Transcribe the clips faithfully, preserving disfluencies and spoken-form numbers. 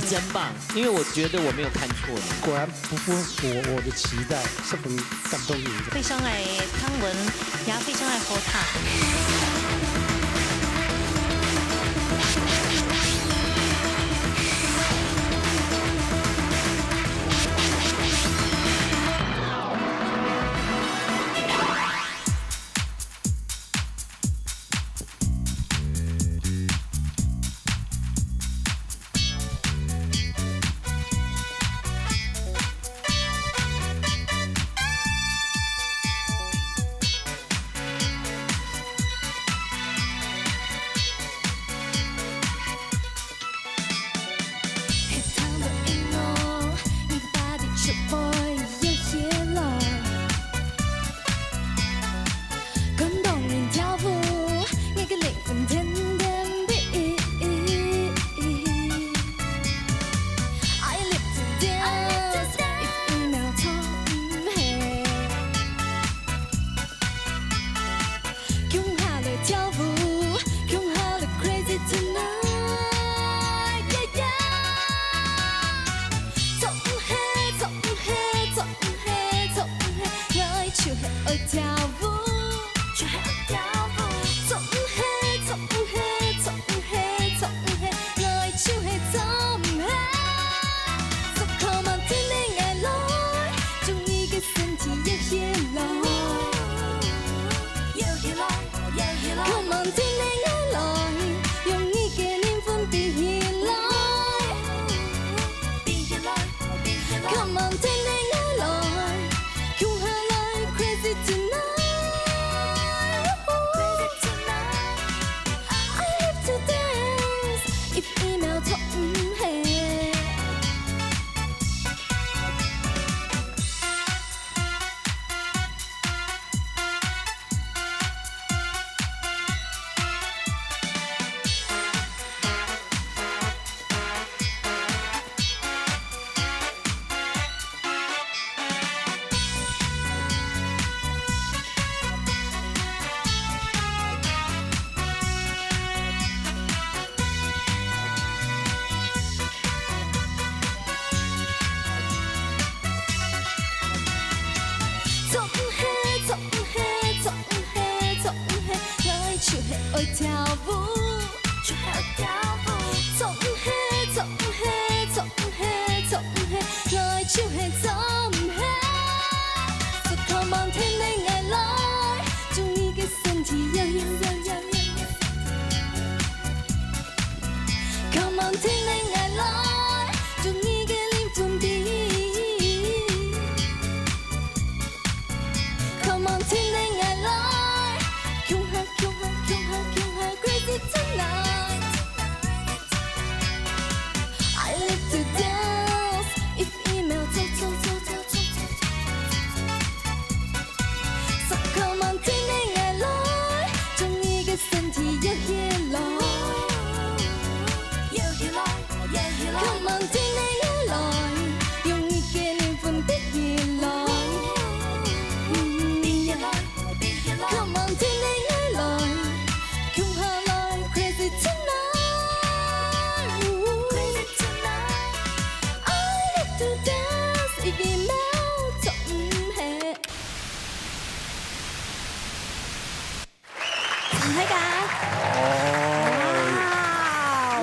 真棒，因為我覺得我沒有看錯你。果然不負我，我的期待，十分感動你。非常愛聽聞，也非常愛好聽。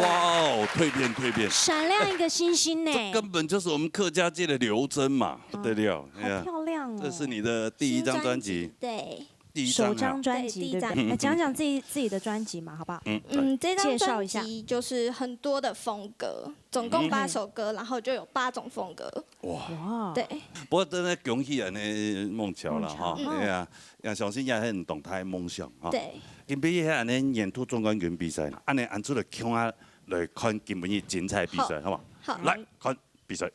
哇哦，蛻變，蛻變。閃亮一個星星呢。這根本就是我們客家界的劉真嘛，不得了，好漂亮哦。這是你的第一張專輯，對，第一張啊。首張專輯，對，第一張。對不對？來講講自己，自己的專輯嘛，好不好？嗯，嗯，這張專輯就是很多的風格，總共八首歌，然後就有八種風格。哇，對。不過真的恭喜恁呢孟喬啦，哈，對啊，也相信也很懂她的夢想哈。對。今晡日恁呢年度總冠軍比賽啦，恁呢俺出來共下來看今晡日精彩比賽，好不好？好。來看比賽。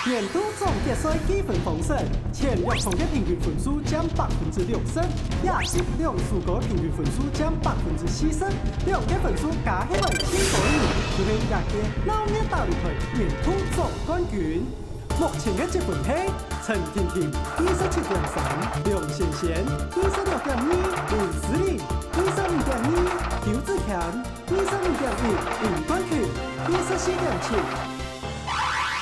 年度總決賽計分方式，前六場个平均分數佔百分之六十，也係兩首歌平均分數佔百分之四十，兩個分數加起來最高个人，就係這個鬧熱打擂台年度總冠軍。 目前个積分係：陳婷婷二十七點三，梁先先二十六點二，林思玲二十五點二，邱子謙二十五點一，黃冠群二十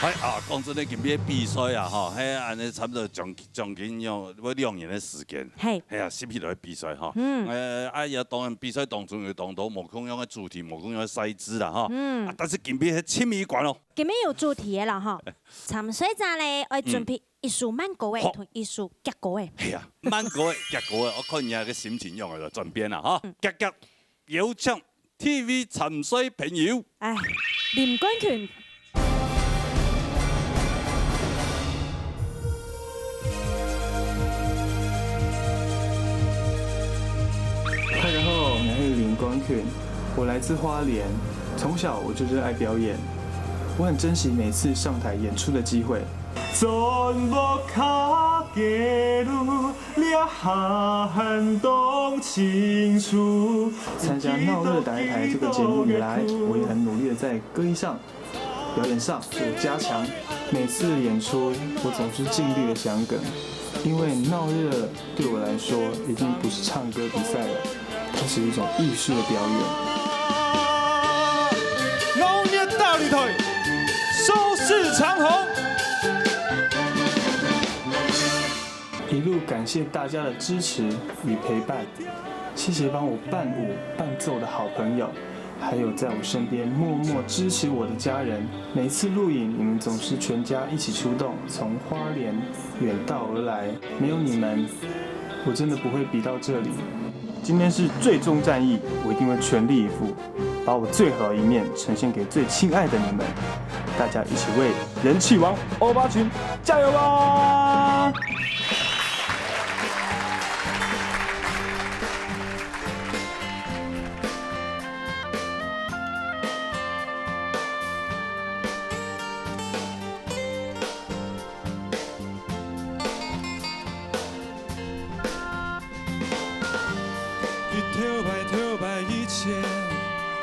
哎啊，講真个，今晡日比賽啊，吼，嘿，恁呢差不多將，將近有，有兩年个時間。嘿。哎呀，翕起來比賽吼。嗯。呃，哎呀，當然比賽當中有當多無共樣个主題，無共樣个賽制啦，吼。嗯。啊，但是今晡日係親密關哦。今晡日有主題个啦，吼。參賽者咧，愛準備一首慢歌个，好。同一首遽歌个。哎呀，慢歌个、遽歌个，我看你个心情用个轉變啦，哈。嗯。遽遽，有請 T V 參賽朋友。哎，林冠群。大家好，我是林冠群，我來自花蓮，從小我就熱愛表演，我很珍惜每次上台演出的機會。 參加鬧熱來台這個節目以來，我也很努力的在歌藝上、表演上有加強。每次演出，我總是盡力的想梗，因為鬧熱對我來說已經不是唱歌比賽了，它是一種藝術的表演。鬧熱大擂台，收視長虹。 一路感謝大家的支持與陪伴，謝謝幫我伴舞伴奏的好朋友，還有在我身邊默默支持我的家人。每次錄影，你們總是全家一起出動，從花蓮遠道而來。沒有你們，我真的不會比到這裡。今天是最終戰役，我一定會全力以赴。 把我最好的一面呈現給最親愛的你們。大家一起為人氣王歐巴群加油吧！ 佢頭擺頭擺以前，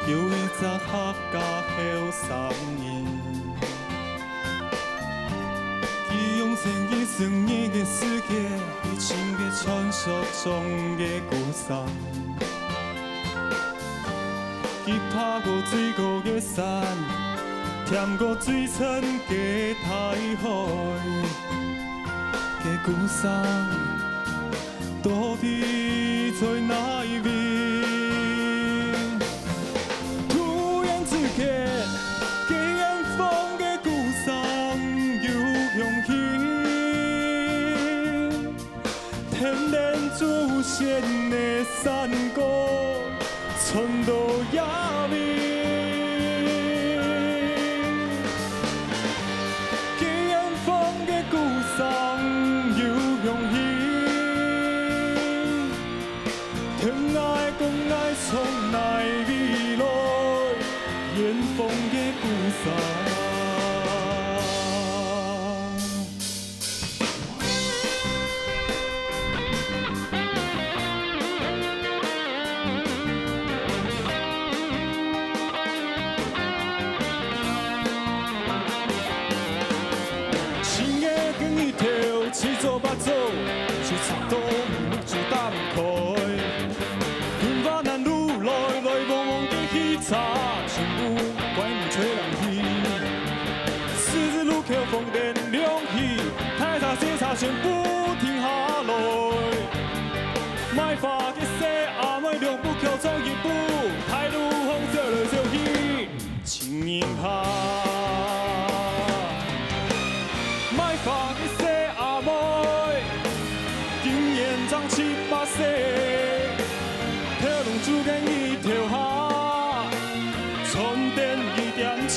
有一隻客家後生人，佢用千幾十年个時間，去尋个傳說中个故鄉。佢爬過最高个山，跈過最深个大海，个故鄉 到底在哪一位？突然之間，該遠方个故鄉又響起，天邊祖先个山歌 傳到這位。該遠方个故鄉又響起，聽𠊎講𠊎從哪位來，遠方个故鄉。 新个日頭七早八早，就出到門就打開。雲華南路來來往往个汽車，全部關門吹冷氣。十字路口紅燈亮起，大車細車全部停下來。賣花个細阿妹兩步跳上一步，大路項走來走去。 情人客。賣花个細阿妹，今年正七八歲，頭路珠个日頭下，賺等一點錢。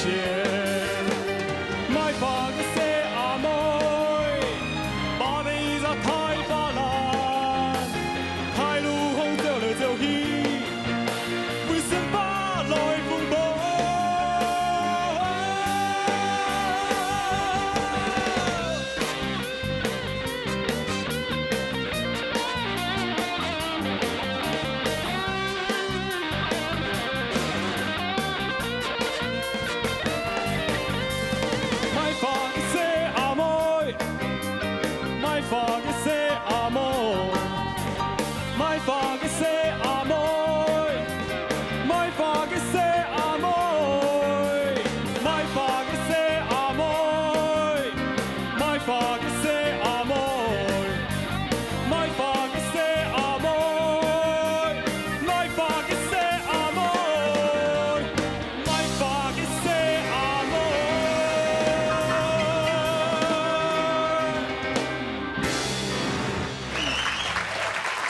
賣花个細阿妹，揹等一隻大花籃，大路項走來走去。 為生活來奔波。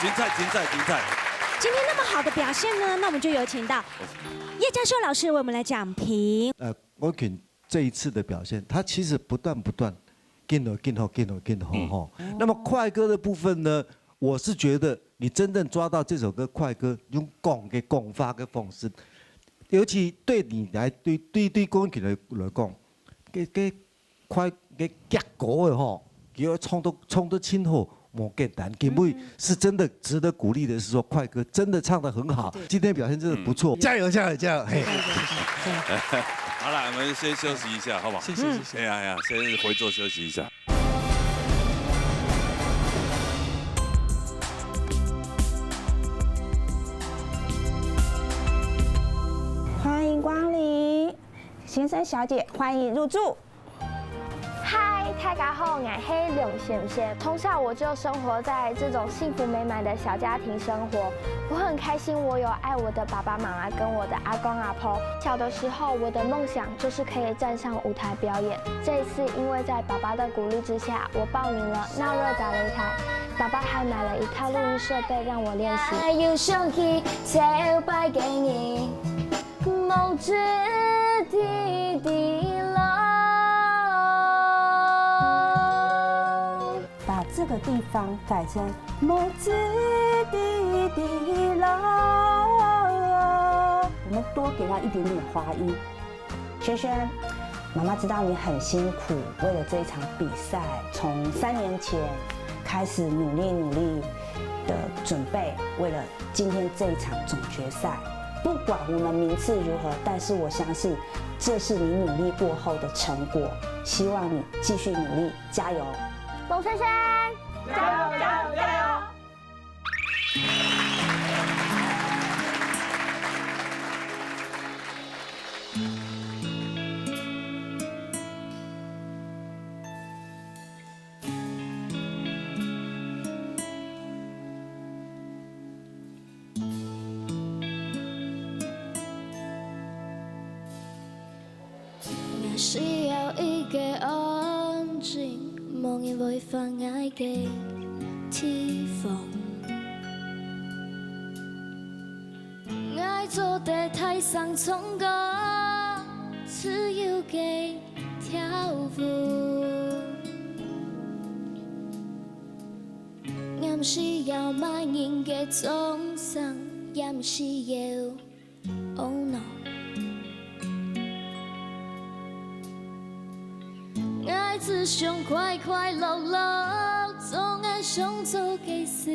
精彩，精彩，精彩！今天那么好的表现呢，那我们就有请到叶嘉修老师为我们来讲评。呃，郭群这一次的表现，他其实不断不断，更好更好更好更好哈。那么快歌的部分呢，我是觉得你真正抓到这首歌快歌，用讲个讲法个方式，尤其对你来对对对郭群来来讲，个个快个结果的吼，给我唱到唱到真好，无简单，因为是真的值得鼓励的是说，快歌真的唱得很好，今天表现真的不错，加油加油加油！嘿。好了，我们先休息一下，好不好？谢谢谢谢。哎呀哎呀，先回座休息一下。欢迎光临，先生小姐，欢迎入住。嗨，大家好，我是梁先生。从小我就生活在这种幸福美满的小家庭生活，我很开心我有爱我的爸爸妈妈跟我的阿公阿婆。小的时候，我的梦想就是可以站上舞台表演。这一次，因为在爸爸的鼓励之下，我报名了纳热芭蕾台。爸爸还买了一套录音设备让我练习。有想起头擺个你，目珠滴滴流。把这个地方改成目珠滴滴流。我们多给他一点点滑音。萱萱，妈妈知道你很辛苦，为了这一场比赛，从三年前开始努力努力的准备，为了今天这一场总决赛。不管我们名次如何，但是我相信这是你努力过后的成果。希望你继续努力，加油！龙先生，加油加油加油！需要一个安静，无人会烦爱的地方。爱做得台上唱歌，自由的跳舞。俺需要满人的掌声，也需要 Oh no。我只想快快乐乐，做我想做的事。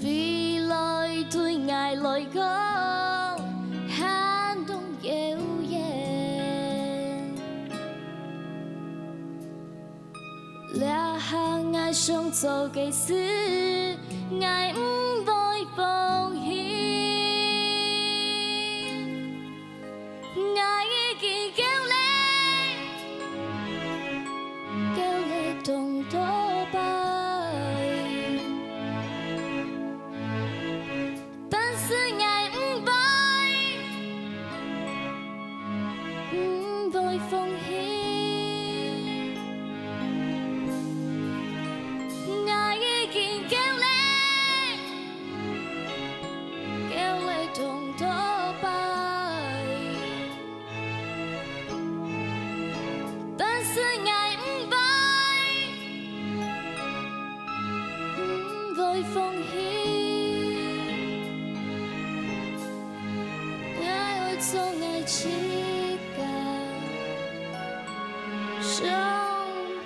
未来对我来讲，寒冬遥远。 这下我想做个事，我毋会放弃。我已经够力，够力当多摆。 但是我毋会，毋会放弃。我已经够力，够力当多摆。 但是我毋会，毋会放弃。我会做我自家想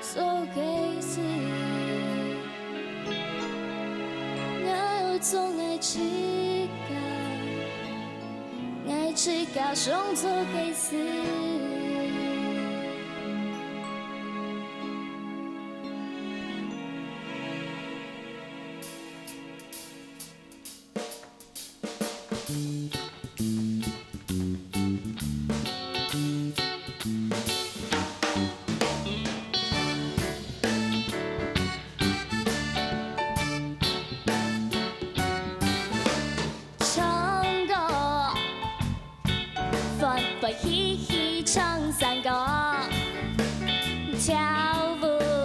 做个事。我会做我自家。 我自家想做个事。唱歌，欢欢喜喜唱山歌，跳舞。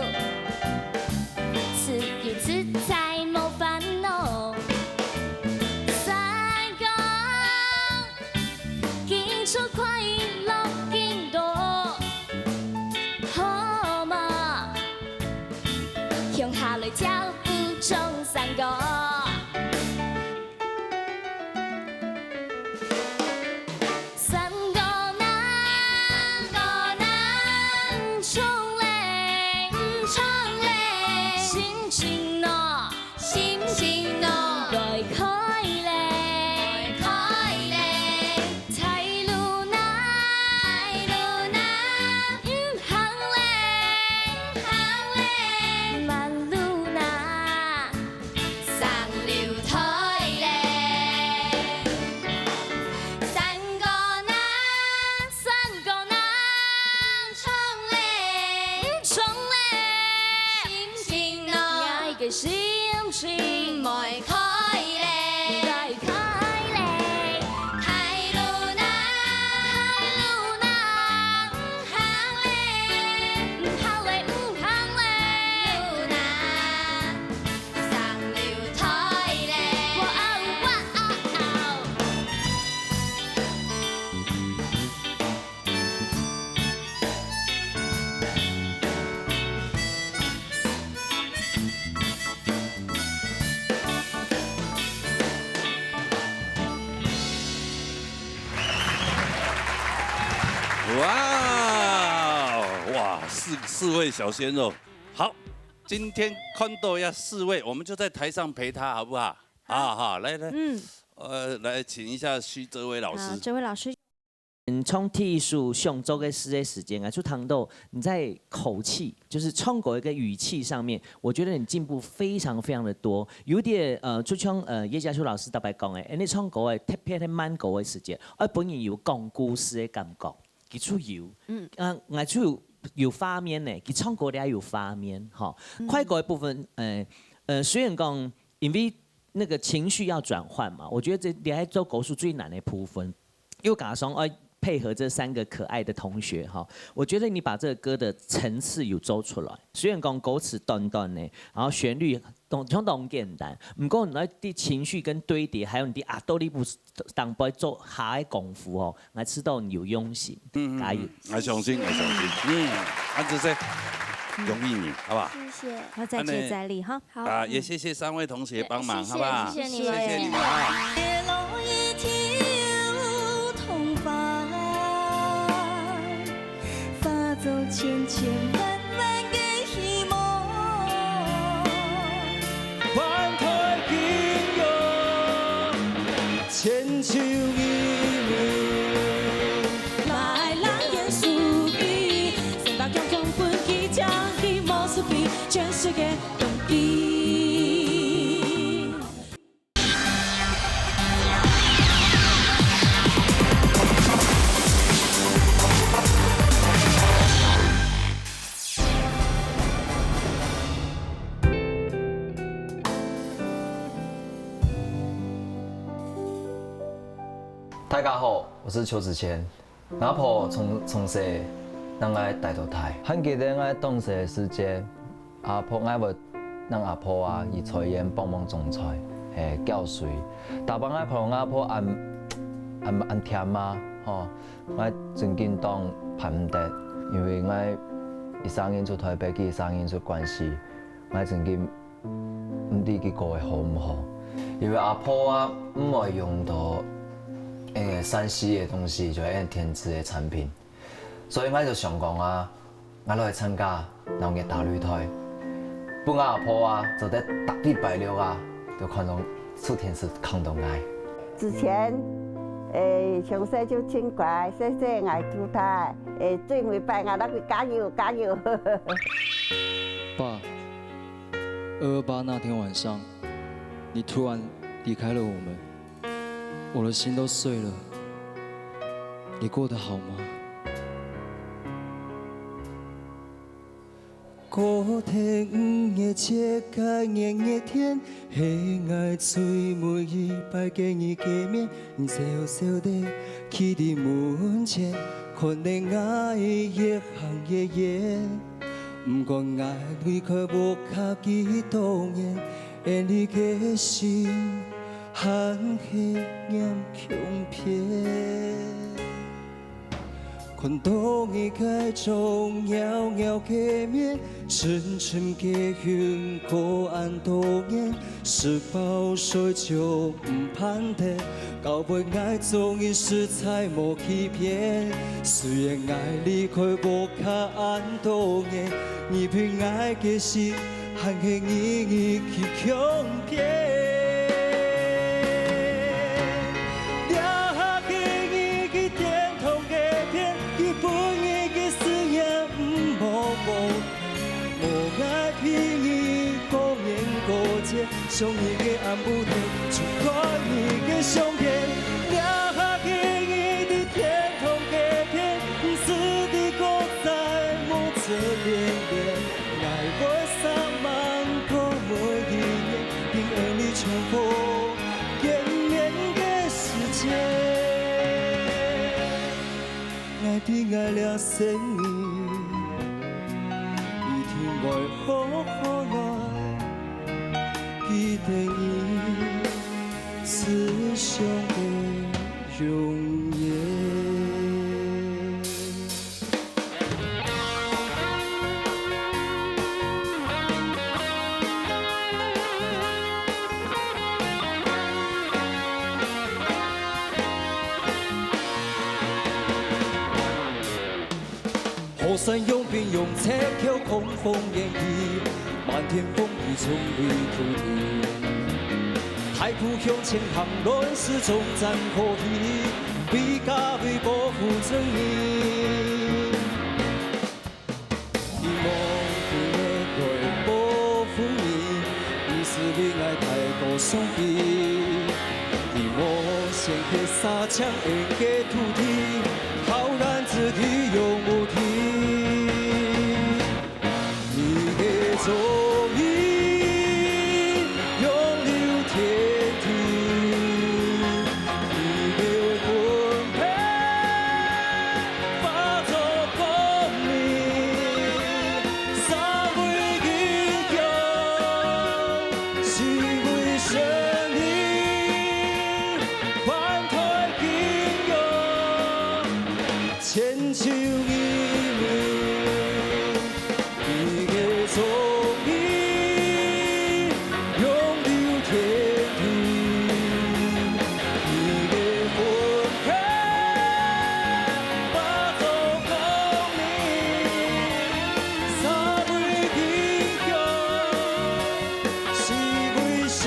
腳步中山歌。山歌吶，山歌吶，唱咧，唱咧，心情喏，心情喏，來開咧，來開咧。大路吶，大路吶，毋行咧，毋行咧，慢路吶， 上樓台咧。山歌吶，山歌吶，唱咧，唱咧，心情喏，𠊎个心情毋會開咧，毋會開咧。大路吶，大路吶， 行咧，毋行咧，毋行咧，路吶，上樓台咧。哇哦，哇哦哦。哇哦，哇，四，四位小鲜肉，好，今天看到要四位，我们就在台上陪他，好不好？好，好，来，来，嗯。呃，来，请一下徐哲伟老师。好，哲伟老师。嗯，唱第一首想做个事个時間啊，就聽到你在口氣，就是唱歌个語氣上面，我覺得你進步非常非常的多，有點，呃，就像，呃，葉佳秀老師特別講的，哎，你唱歌个特別个慢歌个時間，哎，本人有講故事个感覺。 佢就有，嗯。啊，𠊎就有畫面呢，佢唱歌咧有畫面，吼。嗯。快歌个部分，呃，呃，雖然講，因為那個情緒要轉換嘛，我覺得這，這還做歌手最難的部分，又加上要配合這三個可愛的同學，哈，我覺得你把這個歌的層次有做出來。雖然講歌詞短短的，然後旋律當，相當簡單，不過你那啲情緒跟堆疊，還有你的壓倒力部當中做下个功夫哦， 𠊎知道你有用心，嗯，嗯，加油。嗯，𠊎相信，𠊎相信。嗯，安子生，恭喜你，好不好？謝謝。要再接再厲哈。好。啊，也謝謝三位同學幫忙，謝謝，好不好？謝謝你們。謝謝你們啊。 大家好，我是邱子乾。 吾婆從，從細㧯𠊎帶到大。還記得𠊎當細个時節，阿婆𠊎會㧯阿婆啊去菜園幫忙種菜，係，澆水。逐擺𠊎看吾婆恁，恁，恁悿啊，吼，𠊎真經當盼毋得，因為𠊎一儕人出臺北，佢一儕人出關西，𠊎真經 毋知佢過得好毋好。因為阿婆啊，毋會用到，欸，三C个東西，就係電子个產品。所以𠊎就想講啊，𠊎來參加鬧熱大擂台，分吾阿婆啊，做得逐禮拜六啊，就看到，出電視看到𠊎。子乾，欸，從細就真乖，細細𠊎就大，欸，最尾擺𠊎摎佢加油，加油。爸， 二二八那天晚上，你突然離開了我們，我的心都碎了。你過得好嗎？看到你个妝，袅袅个面，深深个雲，過恁多年，食飽睡就毋盼得，到尾𠊎做人實在無去變。雖然𠊎離開屋下恁多年，你陪𠊎个心， 還係日日去共片。這下个你在天堂該片，佢分你个思念毋好無停。無𠊎陪你過年過節，想你个暗晡天，就看你个相片。這下个你在天堂該片，毋使在國際網這片片。 𠊎會煞猛過每一年，陪你重複見面个時節。𠊎知𠊎這生命，一定會好好來記得你，慈祥个容顏。 河山用兵用赤口，狂風言語，漫天風雨衝回土地。大步向前行，亂世終戰火起，為家為保護正義。希望對你來保護你，你是為𠊎帶過傷悲。希望鮮血灑淨恩个土地，浩瀾之地永無停。 你个蹤影永留天地，你个魂魄化作光明，三位英雄，四位神靈，萬代景仰。 千秋黎明，你个蹤影永留天地，你个魂魄化作光明，三位英雄，四位神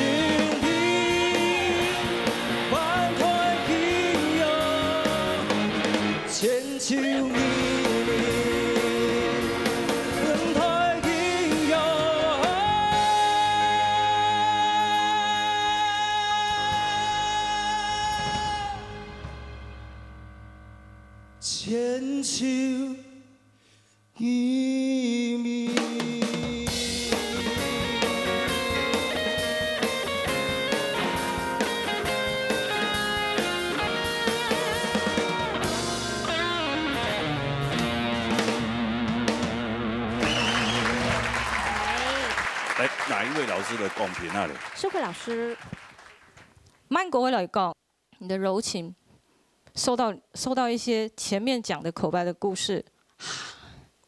靈，萬代景仰。 千秋黎明，萬代景仰。千秋 黎明。來，哪一位老師來講評啊咧？秀慧老師，慢歌來講， 你的柔情，受到，受到一些前面講的口白的故事，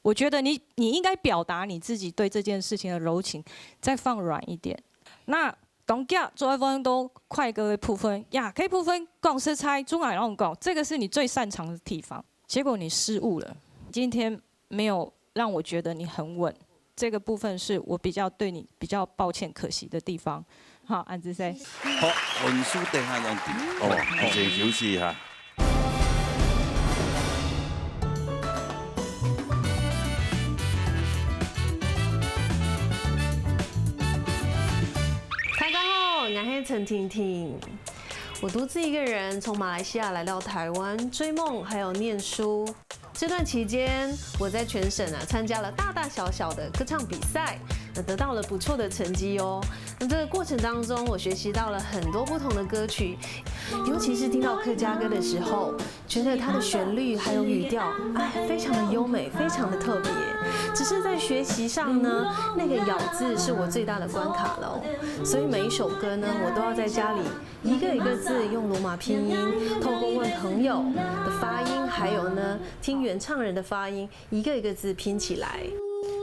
我覺得你，你應該表達你自己對這件事情的柔情，再放軟一點。那當遽做愛放到快歌的部分，呀，這部分講實在，中海龍講，這個是你最擅長的地方，結果你失誤了。今天沒有讓我覺得你很穩，這個部分是我比較對你比較抱歉、可惜的地方。好，安之塞。好，分數等下用點。哦，好，先休息一下。大家好，我是陳婷婷。我獨自一個人從馬來西亞來到台灣，追夢還有念書。 這段期間，我在全省啊參加了大大小小的歌唱比賽，那得到了不錯的成績哦。那這個過程當中，我學習到了很多不同的歌曲，尤其是聽到客家歌的時候，覺得它的旋律還有語調，哎，非常的優美，非常的特別。只是在学习上呢，那个咬字是我最大的关卡了哦。所以每一首歌呢，我都要在家里一个一个字用罗马拼音，透过问朋友的发音，还有呢，听原唱人的发音，一个一个字拼起来。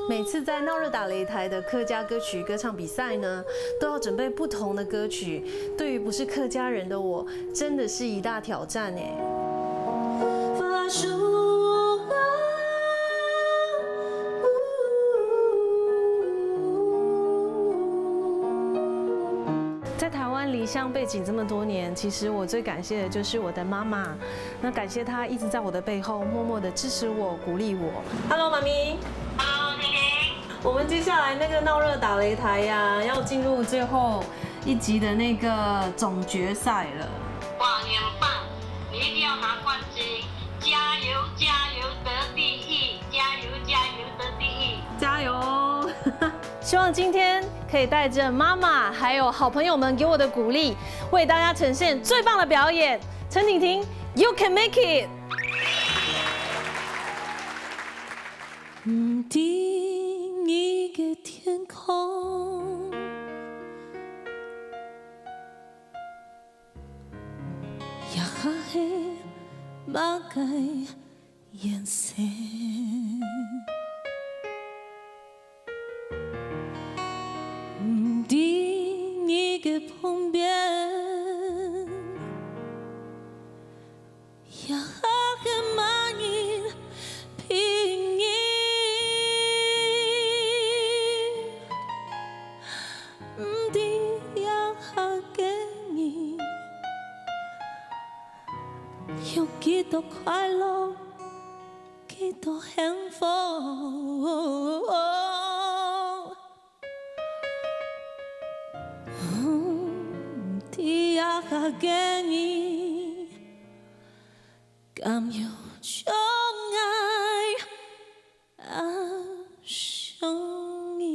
每次在闹热打擂台的客家歌曲歌唱比赛呢，都要准备不同的歌曲，对于不是客家人的我，真的是一大挑战哎。在台湾离乡背井这么多年，其实我最感谢的就是我的妈妈。那感谢她一直在我的背后默默的支持我、鼓励我。Hello，妈咪。Hello，婷婷。我们接下来那个闹热打擂台呀，要进入最后一集的那个总决赛了。跨年饭，你一定要拿冠军！加油，加油，得第一！加油，加油，得第一！加油！希望今天可以带着妈妈还有好朋友们给我的鼓励，为大家呈现最棒的表演。陈婷婷，You can make it！ 毋知你个天空，也下係麼个顏色？毋知你个旁邊， 也下係麼人陪你？毋知也下个人，有幾多快樂，幾多幸福？ 知也下个人，敢有像𠊎恁想你？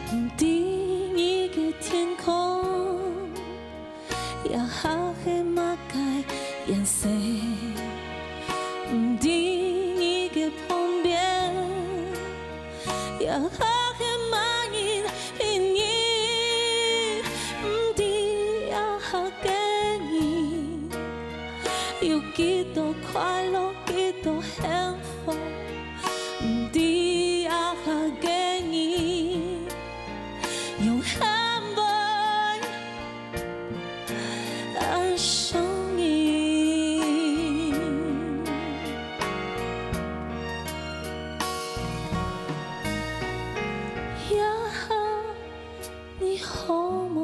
毋知你个天空，也下係麼个顏色？毋知你个旁邊，也下係麼人陪你？毋知也下个人，有幾多快樂，幾多幸福？ 毋知也下个人，用喊袂恁想你。也下你好無？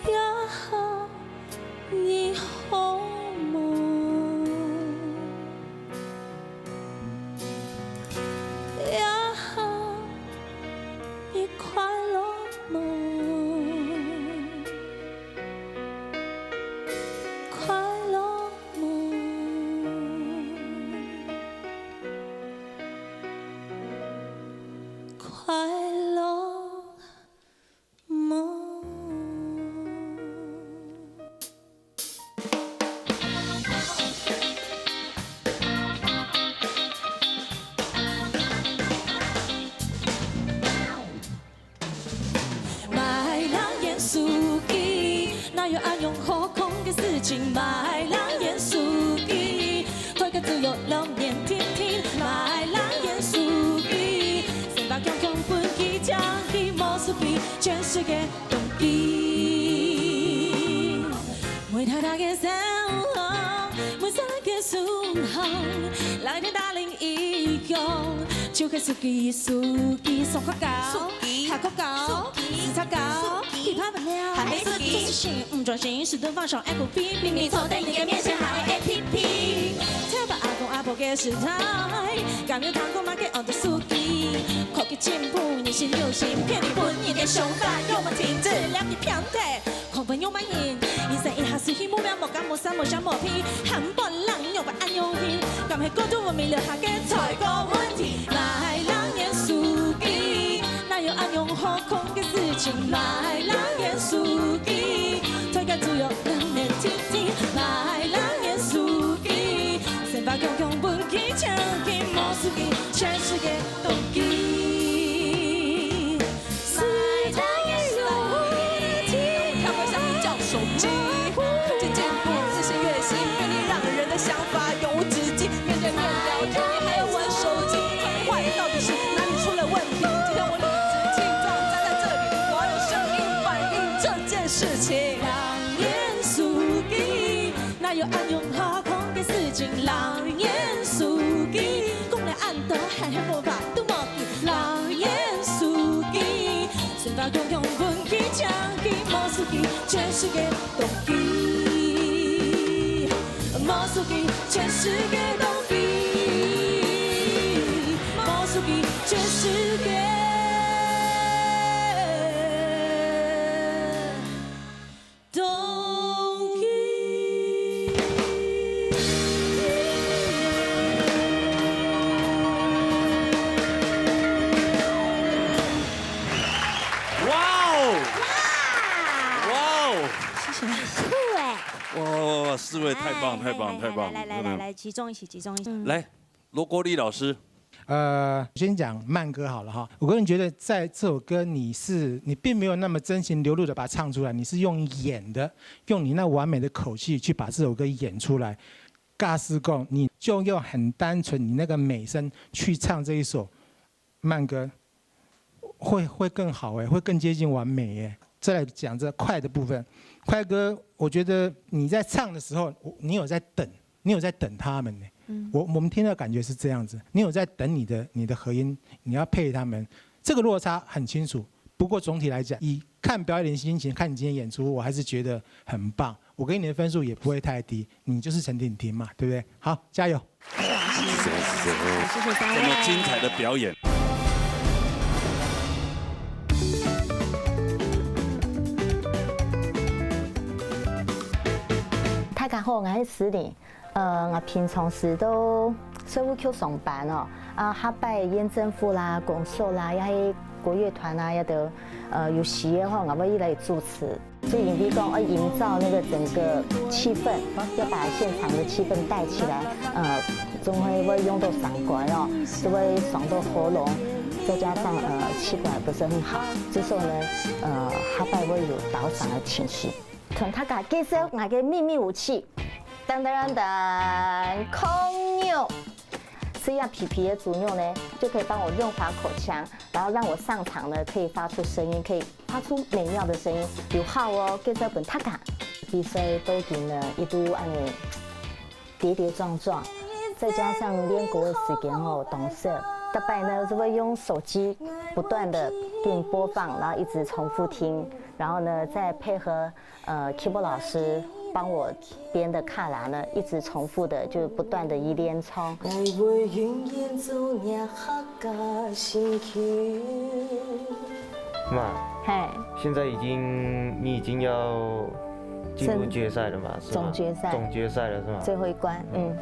也下你好無？也下你快樂無？快樂無？快樂 無。買零元手機，哪有恁樣好空个事情？買零元手機， 大家只有兩年天天，買零元手機，先把強強分佢，將佢無手機，全世界當機。每大大个生活，每細个事項，來電打鈴一樣，就係手機，手機，上課搞，手機，下課搞，手機，時差搞，手機，其他不了，還沒手機，做事情毋專心，時常放上F B，明明坐在你的面前還愛A P P，跳到阿公阿婆个時代，敢有聽過麼个安到手機？科技進步，人心流行，騙你本人个想法，有無停止了解偏題？看朋友麼人，人生一下是去目標，無干無散，無想無屁，還半冷，有無恁樣去？敢係過度文明了下个才個問題？來，人言手機，哪有恁樣好看个事情？來，人言手機，推介主要人面天天，來，人言手機。 生活強強分佢搶去，無手機，全世界都佢。時代个問題。跳過相機，叫手機，科技進步，日新月異，便利讓人的想法永無止境。面對面聊天，你還要玩手機，壞到底是哪裡出了問題？今天我理直氣壯站在這裡，我要用聲音反映這件事情。人言手機， 哪有恁樣好看个事情？人言手機，講了恁多，還係無法度忘記。人言手機，生活強強分佢搶去，無手機，全世界都佢。無手機，全世界都佢。無手機，全世界都佢。 哇哦！哇哦！謝謝。酷欸。哇哇哇！四位太棒，哇，太棒，太棒！來來來來來來，集中一起，集中一起。嗯。來，羅國立老師。呃，先講慢歌好了哈。我個人覺得，在這首歌你是，你並沒有那麼真情流露的把它唱出來，你是用演的，用你那完美的口氣去把這首歌演出來。假使講，你就用很單純你那個美聲去唱這一首慢歌，會，會更好欸，會更接近完美欸。再來講這快的部分，快歌，我覺得你在唱的時候，我，你有在等，你有在等他們呢。嗯。我，我們聽到感覺是這樣子，你有在等你的，你的和音，你要配他們，這個落差很清楚。不過總體來講，以看表演的心情，看你今天演出，我還是覺得很棒。我給你的分數也不會太低，你就是陳婷婷嘛，對不對？好，加油！謝謝三位。這麼精彩的表演。大家好，我係詩玲。 呃，𠊎平常時都稅務局上班哦，啊，下擺縣政府啦、公所啦，也係國樂團啊，也都，呃，有需要吼，𠊎會來主持。就因為講，要營造那個整個氣氛，要把現場的氣氛帶起來，呃，總係會用到傷官哦，就會傷到喉嚨，再加上，呃，氣管也不是很好，這時候呢，呃，下擺會有倒嗓的情形。 同大家介紹𠊎个祕密武器，噔噔噔，控肉。這樣皮皮的豬肉呢，就可以幫我潤滑口腔，然後讓我上場呢可以發出聲音，可以發出美妙的聲音，有效哦，介紹分大家。比賽都已經呢，一度恁呢跌跌撞撞，再加上練歌的時間哦，當少，大概呢就會用手機不斷的點播放，然後一直重複聽，然後呢再配合 呃，keyboard 老師幫我編的卡拉呢，一直重複的，就不斷的一連串。愛會永遠做若客家心臼。媽，嘿，現在已經，你已經要進入正，決賽了嘛，是嗎？總決賽。總決賽了，是嗎？最後一關，嗯。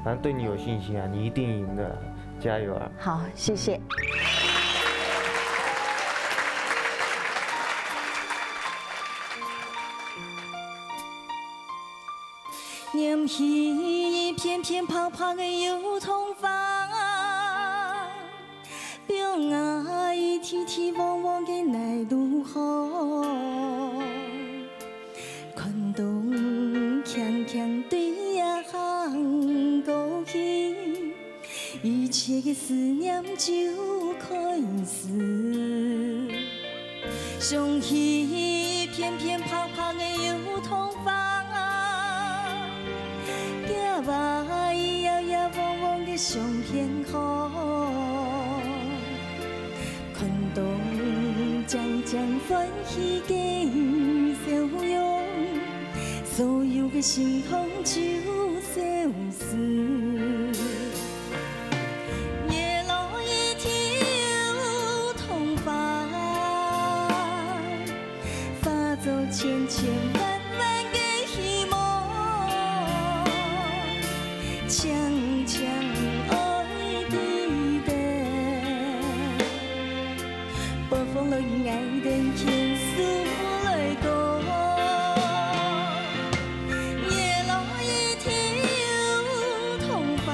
反正對你有信心啊，你一定贏的，加油啊！好，謝謝。 拈起一片片白白个油桐花，表啊一滴滴黃黃个泥路河，看東輕輕對呀行過去。 一切个思念就開始。想起一片片白白个油桐花，夾啊搖搖晃晃个相片號，看東靚靚歡喜个笑容，所有个心痛就消 失。千千万万个希望，常常愛記得。暴風落雨，𠊎等牽手來過，月落日頭同花。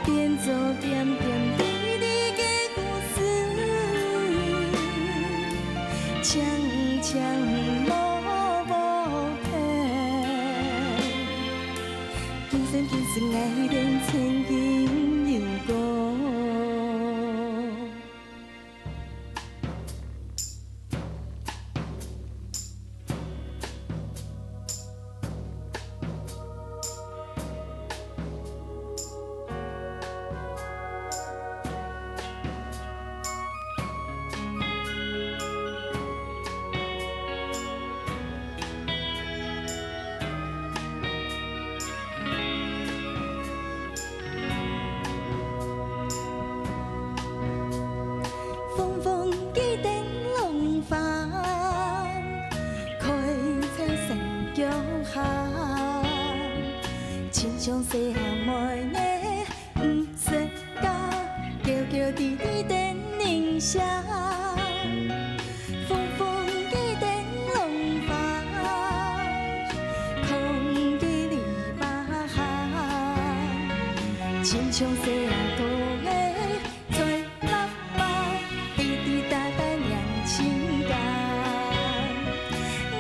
變做點點滴滴个故事，常常無忘記。今生今世，𠊎等曾經有過。 紅紅个燈籠花，開在山腳下。親像細阿妹仔，毋識教，嬌嬌滴滴等人惜。紅紅个燈籠花， 紅个籬笆下，親像細阿哥仔嘴喇叭，滴滴答答念情歌。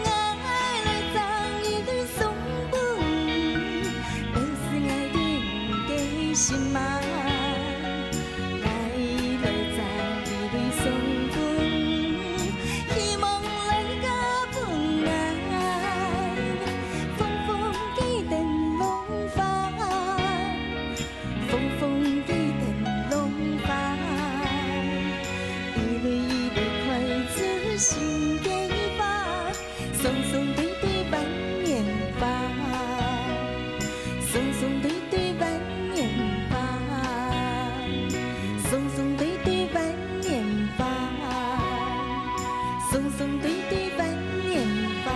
𠊎來送一蕊送分你，表示𠊎對你个心愛。 來來，唱一蕊送分你，希望來加分𠊎。紅紅个燈籠花，紅紅个燈籠花，一蕊一蕊開出新个花。 送送對對萬年花，送送對對萬年花，送送對對萬年花，送送對對萬年花，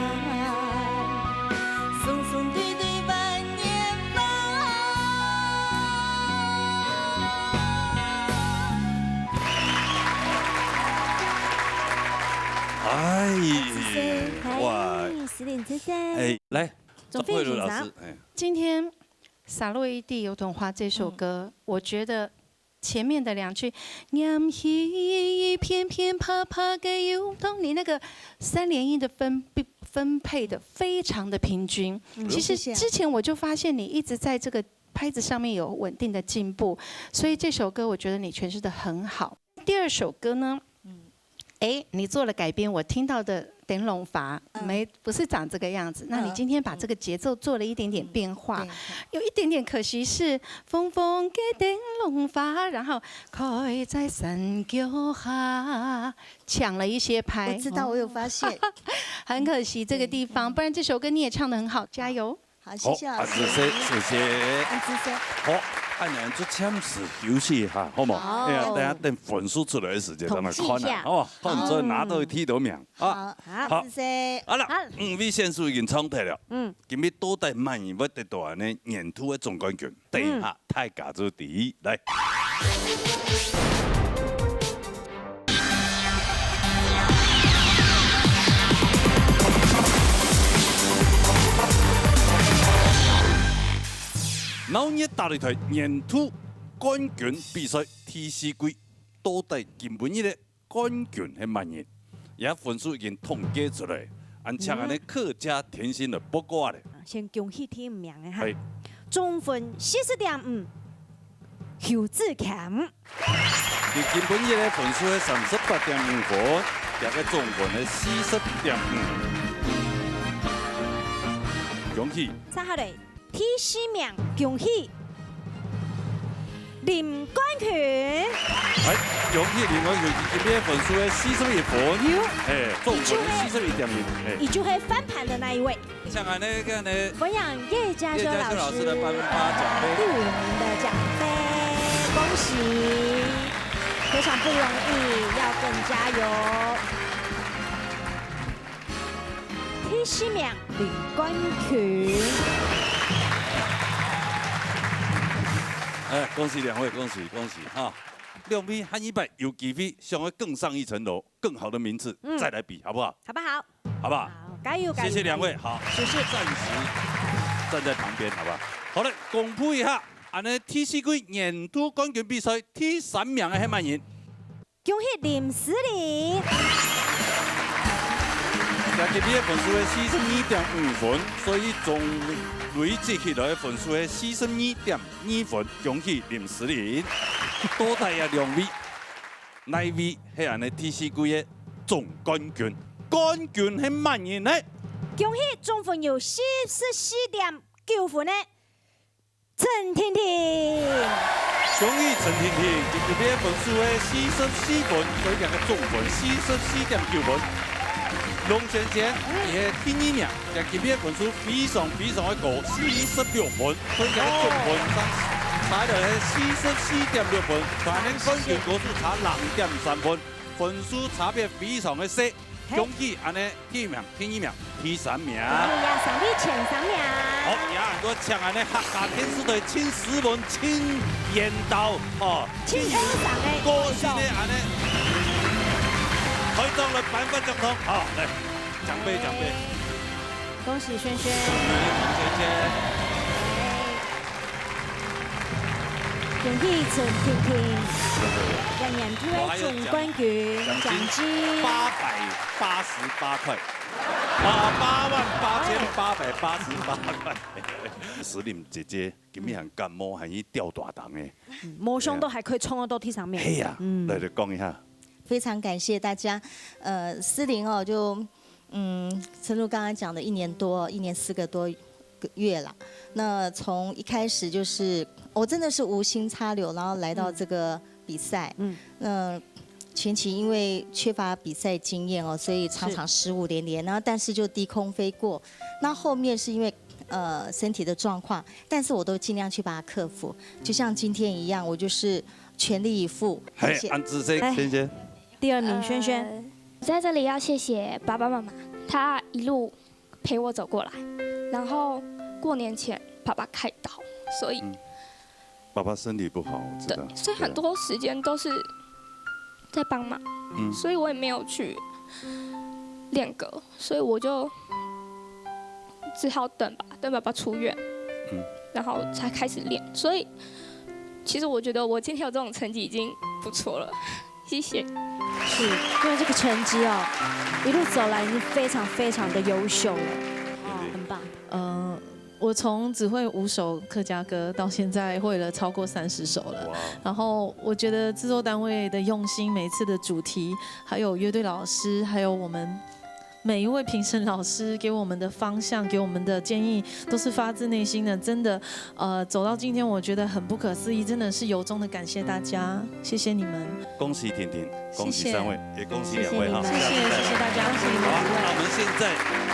送送對對萬年花。哎，哇！ 思玲姐姐。哎，來，鍾佩如老師，鍾佩如先生，哎。今天《灑落一地油桐花》這首歌，嗯。我覺得前面的兩句，「拈起一片片白白个油桐」，你那個三連音的分，分配得非常的平均。嗯，其實謝謝啊。之前我就發現你一直在這個拍子上面有穩定的進步，所以這首歌我覺得你詮釋得很好。第二首歌呢，嗯。 哎，你做了改編，我聽到的燈籠花，嗯。沒，不是長這個樣子。那你今天把這個節奏做了一點點變化，嗯。對。有一點點可惜是，紅紅个燈籠花，然後開在山腳下，搶了一些拍。我知道，我有發現。很可惜這個地方，嗯。不然這首歌你也唱得很好，加油。 好，謝謝老師。好，恁仔細，謝謝。恁仔細。好，恁樣就暫時休息一下，好無？好。哎呀，等下等分數出來个時節，統計一下。等下看啊，好無？看你做拿到幾多名啊。好，好，好。謝謝。好了，好。五位選手已經唱忒了。嗯。今日到底麼人會得到恁呢年度个總冠軍？等一下，嗯。大家就知。來。 鬧熱打擂台年度冠軍比賽第四季，到底今晡日个冠軍係麼人？這分數已經統計出來，恁請恁呢客家甜心來報告啊咧。先恭喜第五名个哈。係。總分四十點五，侯志強。 佢今晡日个分數係三十八點五分，佢个總分係四十點五。恭喜！接下來，第四名，恭喜林冠群。哎，恭喜林冠群，佢今晡日个分數係四十一分。有。哎，總分係四十一點一。哎。佢就係翻盤的那一位。 像恁呢，恁呢，歡迎葉嘉修老師，葉嘉修老師來頒發獎盃。第五名的獎盃，恭喜，非常不容易，要更加油。十名林冠群。哎，恭喜两位，恭喜恭喜哈！两位下一擺有機會想要更上一層樓，更好的名次，嗯。再來比，好不好？好不好？好不好？好，加油，加油，謝謝两位，加油。好，谢谢。暂时站在旁边，好不好？好了，公布一下，俺的第四季年度冠军比赛第三名的是么人？ 恭喜林思玲！今日个分数係四十二点五分，所以总累积起来个分数係四十二点二分，恭喜林思玲。到底啊两位，哪一位係俺个第四季个总冠军？冠军係么人呢？恭喜总分有四十四点九分个 陈婷婷。恭喜陈婷婷，今日个分数係四十四分，所以佢个总分四十四点九分。龙璇璇，嗯。佢係第二名，佢今日个分数非常非常个高，四十六分，所以佢个总分差，差了係四十四点六分，比冠军个分数差零点三分，分数差别非常个细。 恭喜俺个第一名、第二名、第三名。哎呀，上位前三名。好，也恁多請俺个客家電視台陳思文、陳彥導，哦，陳先生个歌星个俺个台長來頒發獎狀，好，來，獎杯，獎杯。恭喜萱萱。恭喜萱萱。恭喜陈婷婷，今年度个总冠军，奖金八百八十八块，啊，八万八千八百八十八块。思玲姐姐，今日還感冒，還去吊大堂呢。嗯，無想到還可以衝到第三名。係啊，嗯。來，來講一下。非常感謝大家。呃，思玲哦，就 嗯，陈露刚刚讲的一年多，一年四个多个月啦。那从一开始就是，我真的是无心插柳，然后来到这个比赛。嗯。那前期因为缺乏比赛经验哦，所以常常失误连连，是。然后但是就低空飞过。那后面是因为，呃，身体的状况，但是我都尽量去把它克服。就像今天一样，我就是全力以赴。嘿，谢谢。安志先生。来，第二名，萱萱。呃，在这里要谢谢爸爸妈妈，他一路陪我走过来，然后过年前爸爸开刀，所以，嗯，爸爸身体不好，我知道。对，所以很多时间都是在帮忙，对啊。嗯。所以我也没有去练歌，所以我就只好等吧，等爸爸出院，嗯。然后才开始练。所以其实我觉得我今天有这种成绩已经不错了。 谢谢。是，因为这个成绩哦，一路走来已经非常非常的优秀了，哦，很棒。呃，我从只会五首客家歌，到现在会了超过三十首了。哇。然后我觉得制作单位的用心，每次的主题，还有乐队老师，还有我们每一位评审老师给我们的方向，给我们的建议，都是发自内心的。真的，呃，走到今天，我觉得很不可思议，真的是由衷的感谢大家，谢谢你们。恭喜婷婷，恭喜三位，谢谢。也恭喜两位哈。谢谢你们。谢谢，谢谢大家，恭喜你们。好啊，那我们现在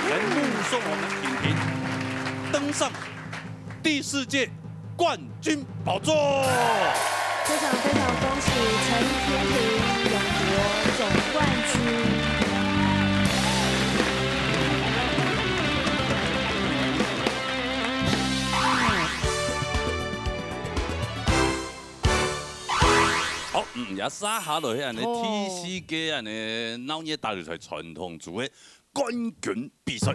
来目送我们婷婷登上第四届冠军宝座。非常非常恭喜陈婷婷勇夺总冠军。好，嗯，也接下來係恁呢，哦。第四屆恁呢鬧熱大擂台傳統組个冠軍比賽，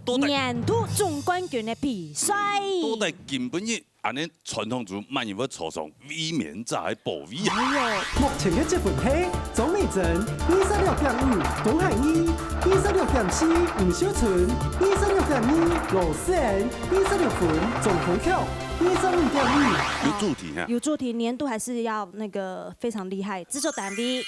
到底年度總冠軍个比賽。到底今晡日恁呢傳統組麼人會坐上衛冕者个寶位啊？哎喲。目前个積分係鍾美珍，二十六點五，東海義，二十六點四，吳秀春，二十六點二，羅思恩，二十六分，鍾紅巧，二十五點五。有主題哈。有主题，年度还是要那个非常厉害，制作单位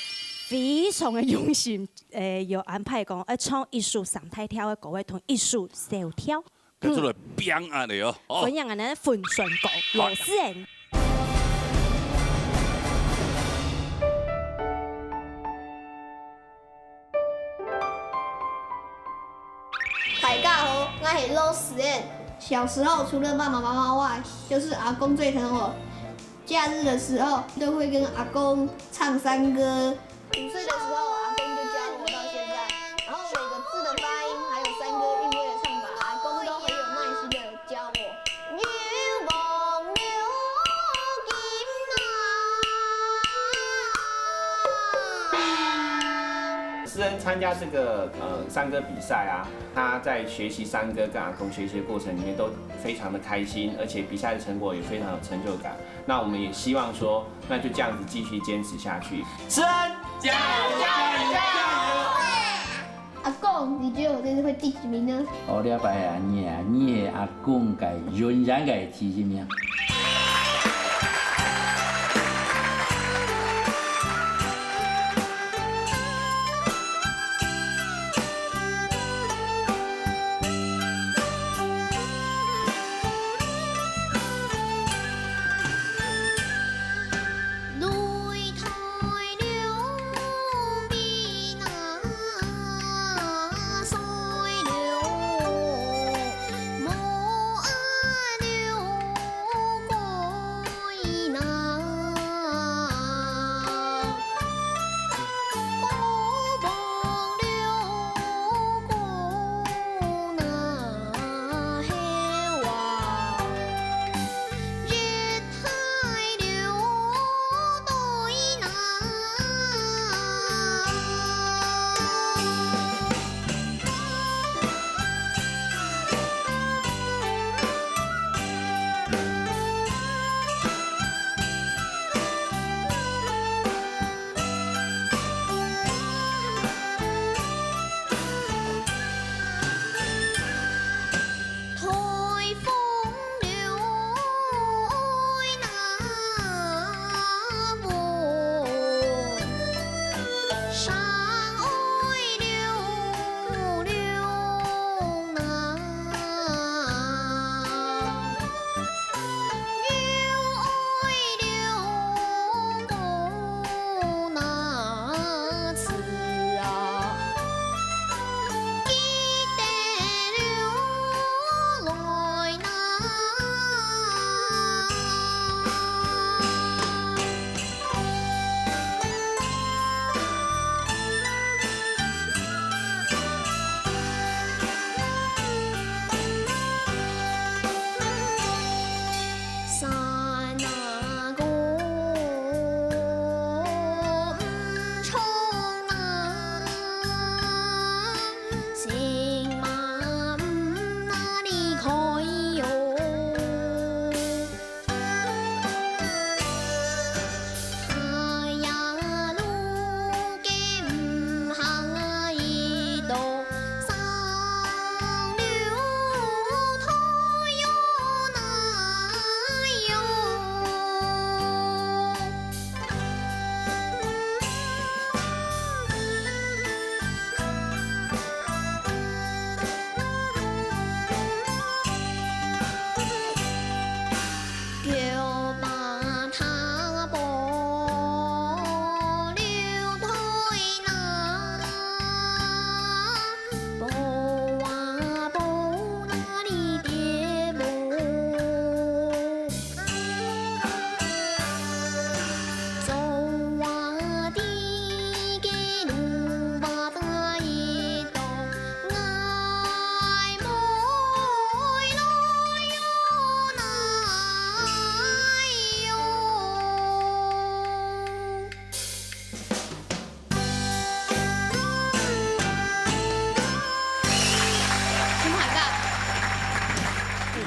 非常的用心，诶，有安排讲，要唱一首三大调的歌，同一首小调。 跟出来，biang啊你哦。哦。分享俺的粉酸狗，好。罗思恩。大家好，我是罗思恩。小时候除了爸爸妈妈外，就是阿公最疼我。假日的时候，都会跟阿公唱山歌。五岁的时候，阿公就教我到现在，然后每个字的发音，还有山歌韵味的思恩参加这个呃山歌比赛啊，他在学习山歌跟阿公学习的过程里面都非常的开心，而且比赛的成果也非常有成就感。那我们也希望说，那就这样子继续坚持下去。思恩，加油，加油，加油！阿公，你觉得我这次会第几名呢？哦，了解啊，你啊，你的阿公个永远个第一名。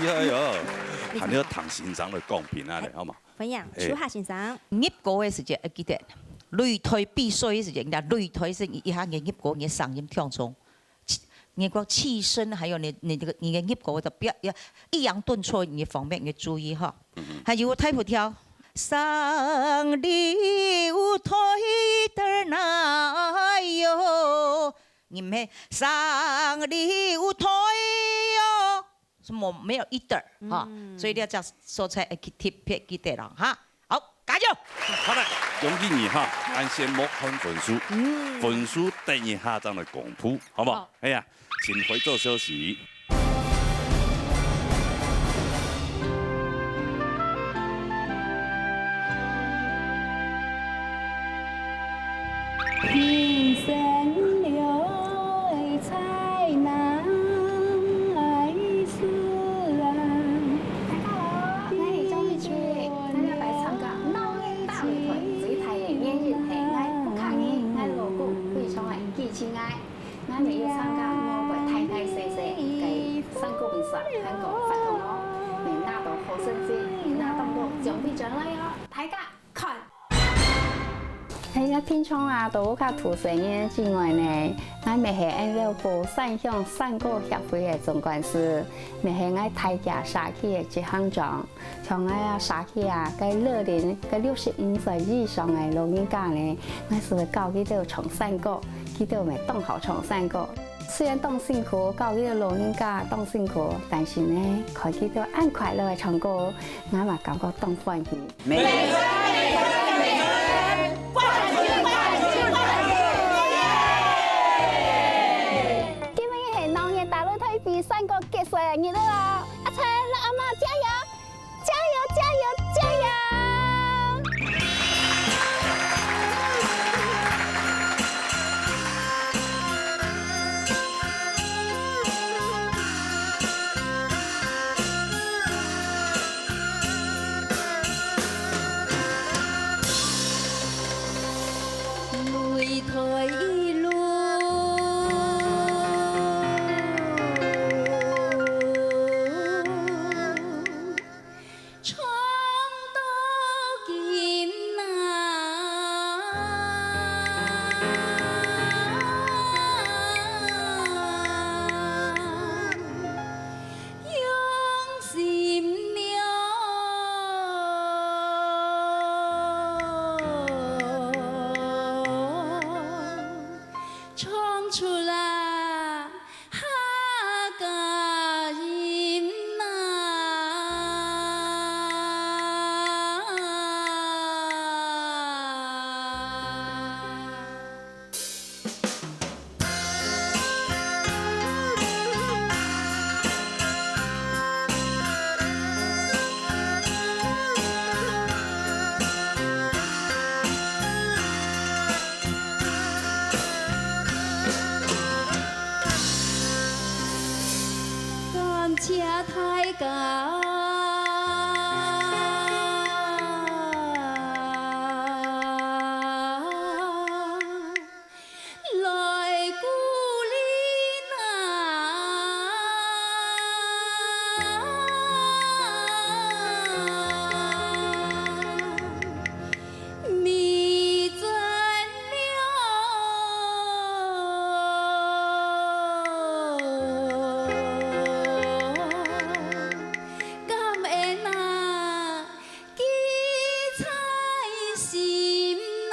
哎呀，還要聽先生來講評啊咧，好無？歡迎，嘿。秋霞先生。入歌个時節，會記得，擂台比賽个時節，人家擂台係一下个入歌，你个聲音暢通，你个氣聲，還有你，你這個，你个入歌个表，要抑揚頓挫，你方面你注意哈。嗯哼。還有大佛跳，上流台的哪喲，你毋係上流台喲。 是無，沒有一點兒哈，嗯。所以你愛這所在愛去特別記得了哈。好，加油！好了，恭喜你哈，恁先莫看分數，嗯。分數等一下正來公布，好不好？好。哎呀，請回做休息。 人生路在哪一處啊？大家好，𠊎係鍾明秋，大家來參加鬧熱大擂台最大个原因係𠊎屋下人，𠊎老公非常个支持𠊎，𠊎也有參加五月大大細細个山歌比賽，還過活動哦，也拿到好成績，也拿到獎品轉來哦，大家看！ 係，𠊎平常啊，在屋下渡細人之外呢，𠊎乜係恁樣个山鄉山歌協會个總幹事，乜係𠊎大家社區个執行長。像𠊎啊，社區啊，該樂齡、該六十五歲以上个老人家呢，𠊎就會教佢兜唱山歌，佢兜乜當好唱山歌。雖然當辛苦，教佢兜老人家當辛苦，但是呢，看佢兜恁快樂个唱歌，𠊎嘛感覺當歡喜。 每个人，每个人，冠军，冠军，冠军！今晡日係鬧熱大路台北山歌決賽个日子哦！阿春、阿茂，加油！加油！加油！加油！ 感謝大家！ 來鼓勵𠊎，美珍了。 感恩啊，記在心內。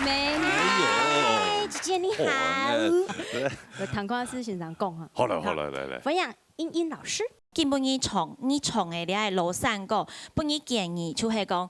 妹妹，哎呦，姐姐你好。好啊，那，有聽過思先生講哈。好了，好了，來，來。歡迎茵茵老師。今晡日唱，你唱个這个老山歌，分你建議就係講，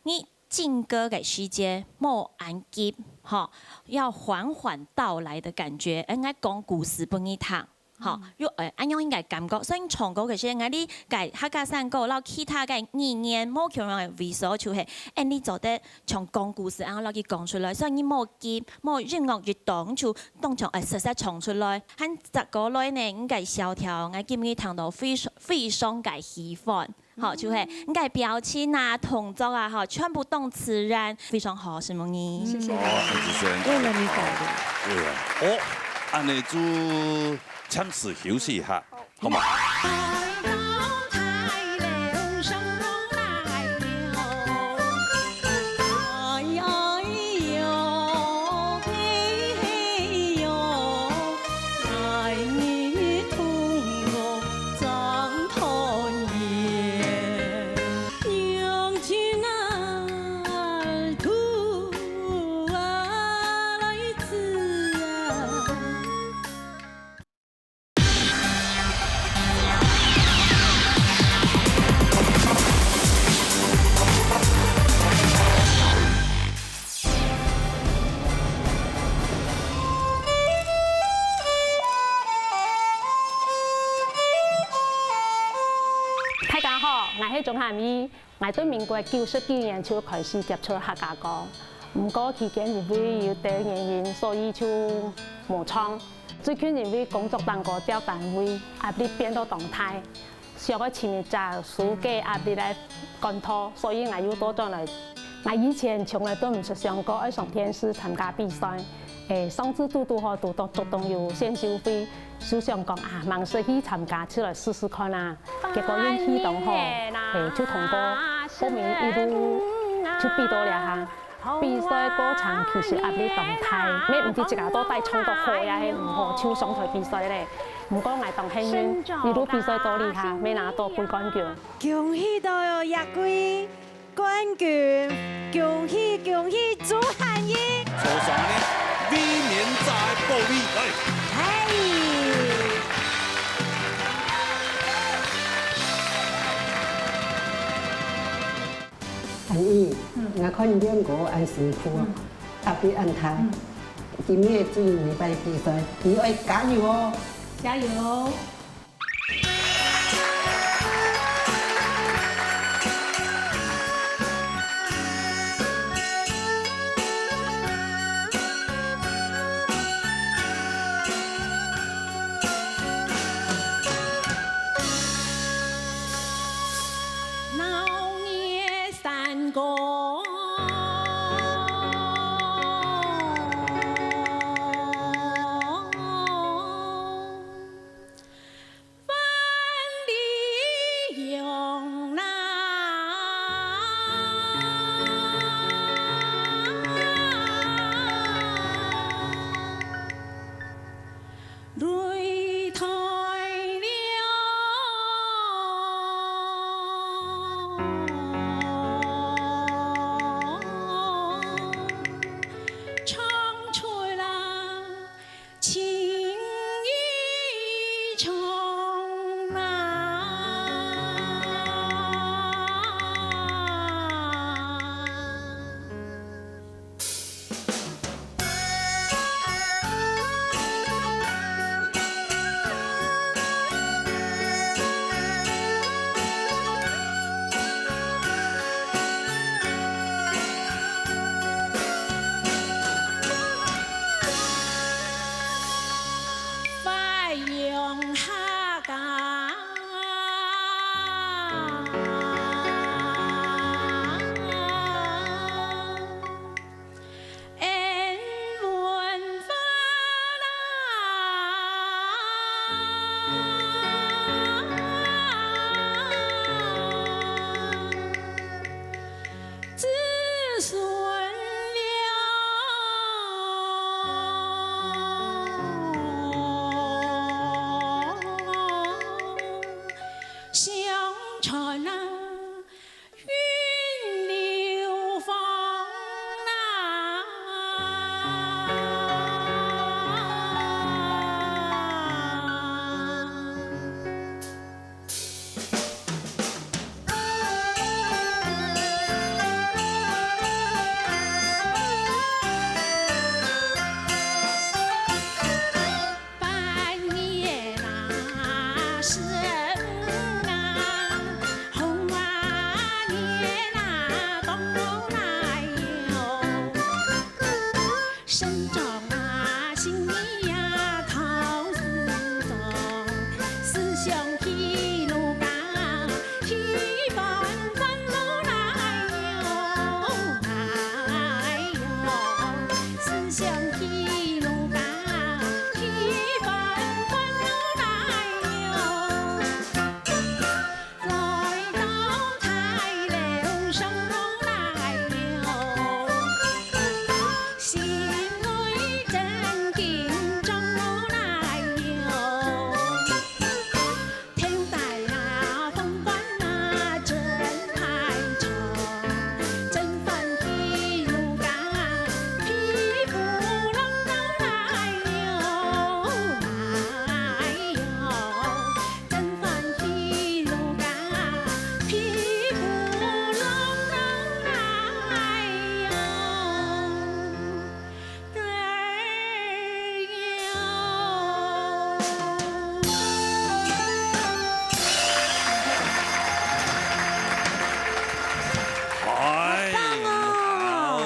你進歌个時節莫恁急，吼，要緩緩道來的感覺，應該講故事分你聽。 吼，有，呃，恁樣應該感覺。所以唱歌个時，𠊎哩个客家山歌，摎其他个語言無共樣个位所，就係，恁哩做得像講故事恁樣摎佢講出來。所以你莫急，莫音樂一到，你就當場，呃，實實唱出來。還接過來呢，應該小調，𠊎今日聽到非常，非常个喜歡。 好，就係你个表情啊、動作啊，吼，全部當自然，非常好，承蒙你。謝謝你。好，恁仔細。為了你改的。對啊，哦，恁呢就暫時休息一下，好嗎？ 大家好，𠊎係鍾涵予。 𠊎對民國九十九年就開始接觸客家歌，毋過期間因為有兜原因，所以就無唱。最近因為工作當高調單位，壓力變到當大，想愛尋一隻紓解壓力个管道，所以𠊎又倒轉來。𠊎以前從來都毋識想過愛上電視參加比賽， 誒，上次堵堵好堵到竹東有選秀會，就想講啊，吂識去參加，就來試試看啊。結果運氣當好，誒，就通過，後面一路就比到這下。比賽過程其實壓力當大，乜毋知自家到底唱到好也係毋好，就上台比賽咧。毋過𠊎當幸運，一路比賽到這下，乜拿到季冠軍。恭喜到哦，這季 冠軍，恭喜恭喜朱涵予！坐上呢，衛冕者个寶位，來。哎。涵予，嗯。𠊎看你練歌恁辛苦哦，嗯。壓力恁大。嗯。今日最尾一擺比賽，你愛加油哦。加油！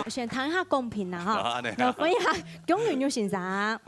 先談一下公平啦，哈。啊，恁樣啊。那分一下鍾雲玉先生。啊，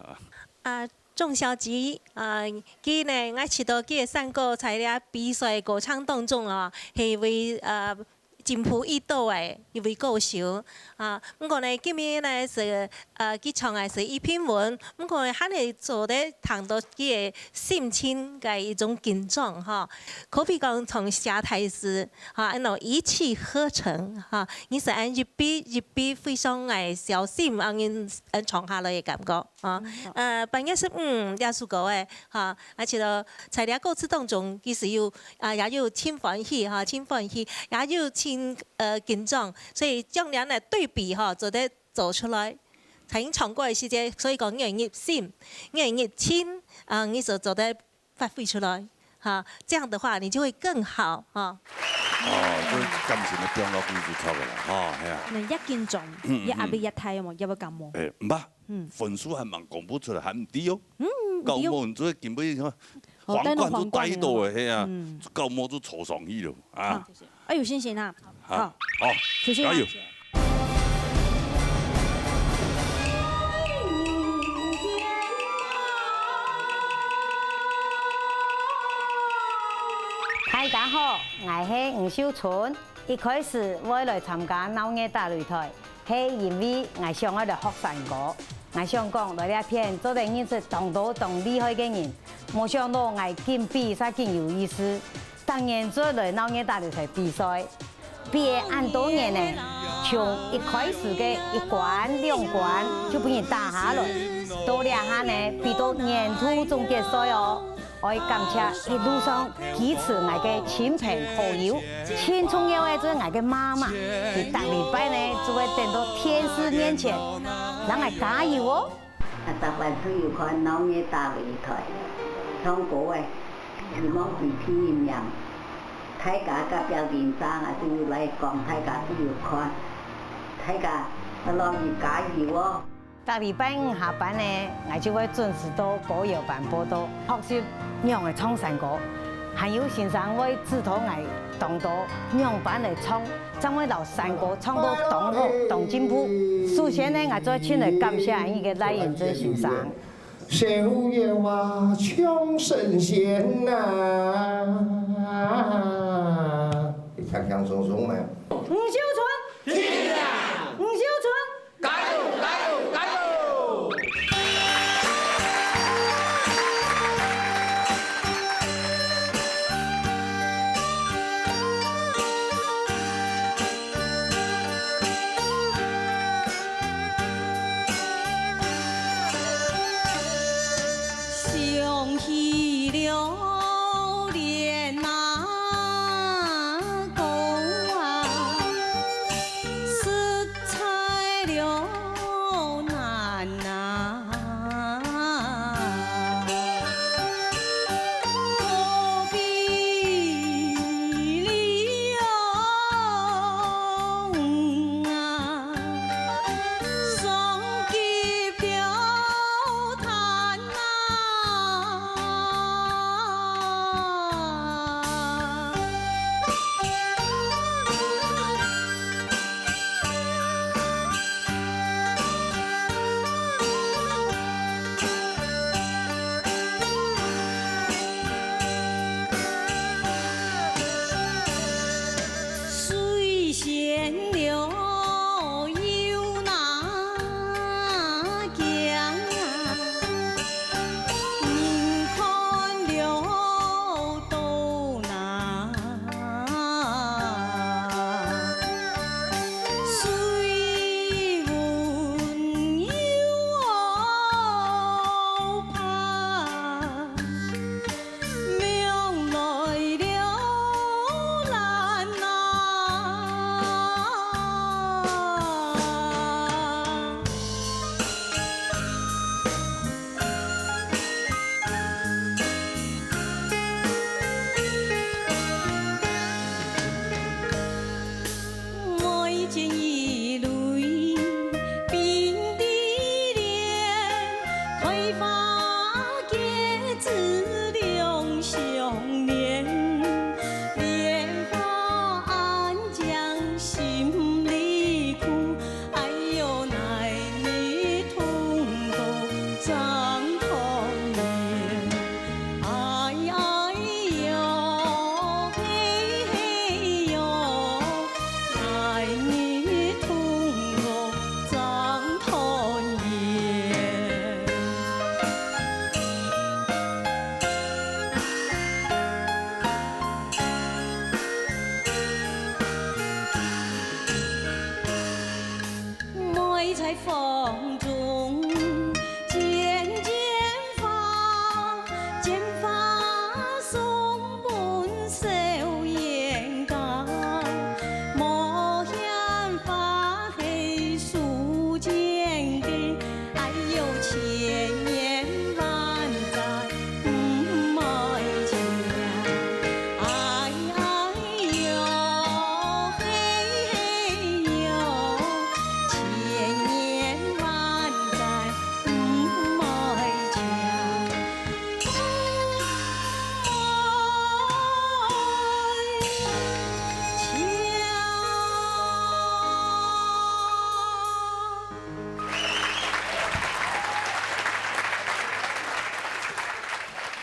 鍾小姐，啊，佢呢，𠊎知道佢个山歌在這比賽過程當中哦，係為，呃，進步已多个一位歌手。啊，毋過呢，今日呢係，呃，佢唱个係一篇文，毋過呢，還係做得聽到佢个心情个一種緊張哈。可比講唱寫大字，哈，恁樣一氣呵成哈，你係恁一筆一筆非常个小心，恁樣，恁唱下來个感覺。 啊，呃，半夜十五這首歌誒，哈，而且呢，在這歌詞當中，其實有，啊，也有盡歡喜，哈，盡歡喜，也有盡，呃，緊張，所以將兩個對比，哈，做得做出來。在你唱歌个時節，所以講你愛入心，你愛入情，啊，你就做得發揮出來，哈，這樣的話你就會更好，哈。哦，這感情个變化就出來了，哈，係啊。那也緊張，嗯，也壓力也大，有無？也會感冒。誒，毋怕，嗯。分數還吂公布出來，還毋知哦。嗯，毋知哦。感冒，你做根本上，哦，皇冠都戴到誒，戴到皇冠了。係啊，嗯。感冒都坐上去了，啊。好，哎，有信心啊。好，好，好，謝謝。加油。 大家好，𠊎係吳秀春。一開始會來參加鬧熱打擂台，係因為𠊎想愛來學山歌。𠊎想講來這片做得認識當多當厲害个人，無想到𠊎緊比煞緊有意思，逐年做來鬧熱打擂台比賽。 比了恁多年呢，從一開始个一關、兩關就分人打下來，到這下呢，比到年度總決賽哦。愛感謝一路上支持𠊎个親朋好友，盡重要个就係𠊎个媽媽，佢逐禮拜呢就會等到電視面前，同𠊎加油哦。 啊，逐擺都有看鬧熱打擂台，唱歌誒，希望佢第一名。大家隔壁鄰舍啊，都有來講，大家都有看，大家愛落去加油哦。逐禮拜五下班呢，𠊎就會準時到歌謠班報到，學習仰仔唱山歌，還有先生會指導𠊎當多仰般來唱。 正會摎山歌唱到當好、當進步。首先呢，𠊎就愛盡來感謝𠊎个賴英正先生。小月啊，唱神仙呐。你鏘鏘鬆鬆嘛。吳秀春，吳秀春， 加油，加油，加油！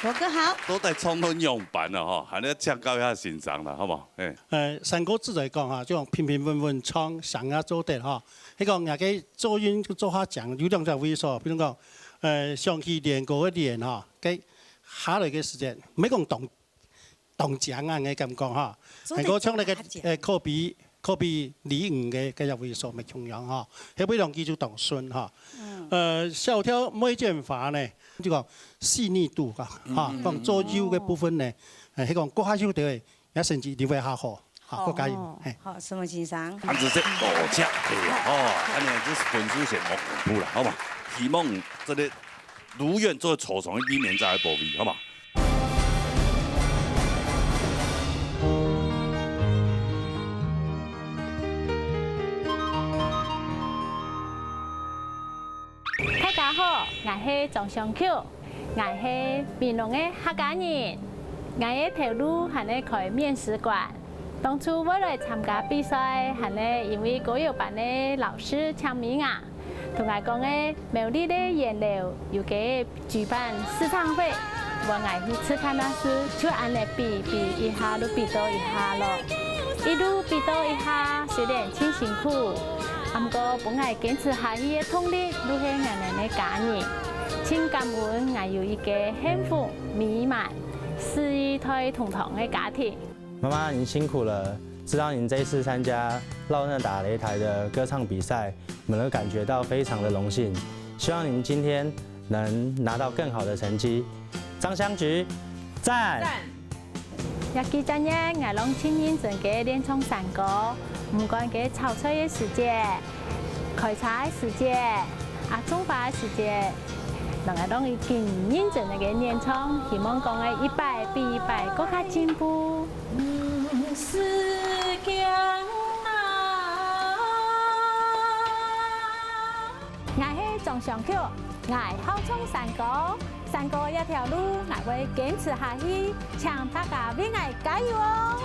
哥哥好。到底唱到仰般了吼，還要請教一下先生了，好不好？哎。呃，山歌自在講哈，就平平穩穩唱，想要做得哈。那個，那個做音就做下講，有兩隻位所，比如講，呃，想起練歌个練哈，該下來个時間，毋係講當當靚啊，𠊎感覺哈。做得還過像那個，做得較靚。呃，可比可比李玟个个一位所，毋係共樣哈，後尾兩句就當順哈。嗯。呃，小調梅剪花呢，就講細膩度啊，哈，嗯。講做幼个部分呢，呃，係講過下幼个，也成績一定會較好，哈，好。過加油，哦，嘿。好，什麼先生？恁仔細，多謝，嘿，哦，恁樣就分數先莫公布了，好嗎？希望這個如願做得坐上一面再來報名，好嗎？ 大家好，𠊎係張香球，𠊎係美濃个客家人。𠊎个頭路還係開麵食館，當初會來參加比賽，還係因為歌謠班个老師請名啊。 同𠊎講个苗栗个菸樓有个舉辦試唱會，分𠊎去試看啊試，就恁呢比比一下就比到這下咯。一路比到這下，雖然盡辛苦，毋過分𠊎堅持下去个動力，就係𠊎等个家人。盡感恩𠊎有一個幸福、美滿、四代同堂个家庭。 媽媽，您辛苦了。知道您這一次參加落那打擂台的歌唱比賽，我們都感覺到非常的榮幸。希望您今天能拿到更好的成績。張香菊，讚！這幾隻月，𠊎攏盡認真个練唱山歌，毋管該炒菜个時節、 開車个時節，啊，種花个時節，𠊎等已經認真个演唱，希望講个一擺比一擺更加進步。𠊎係張香球，𠊎好唱山歌，山歌這條路，𠊎會堅持下去，請大家為𠊎加油哦！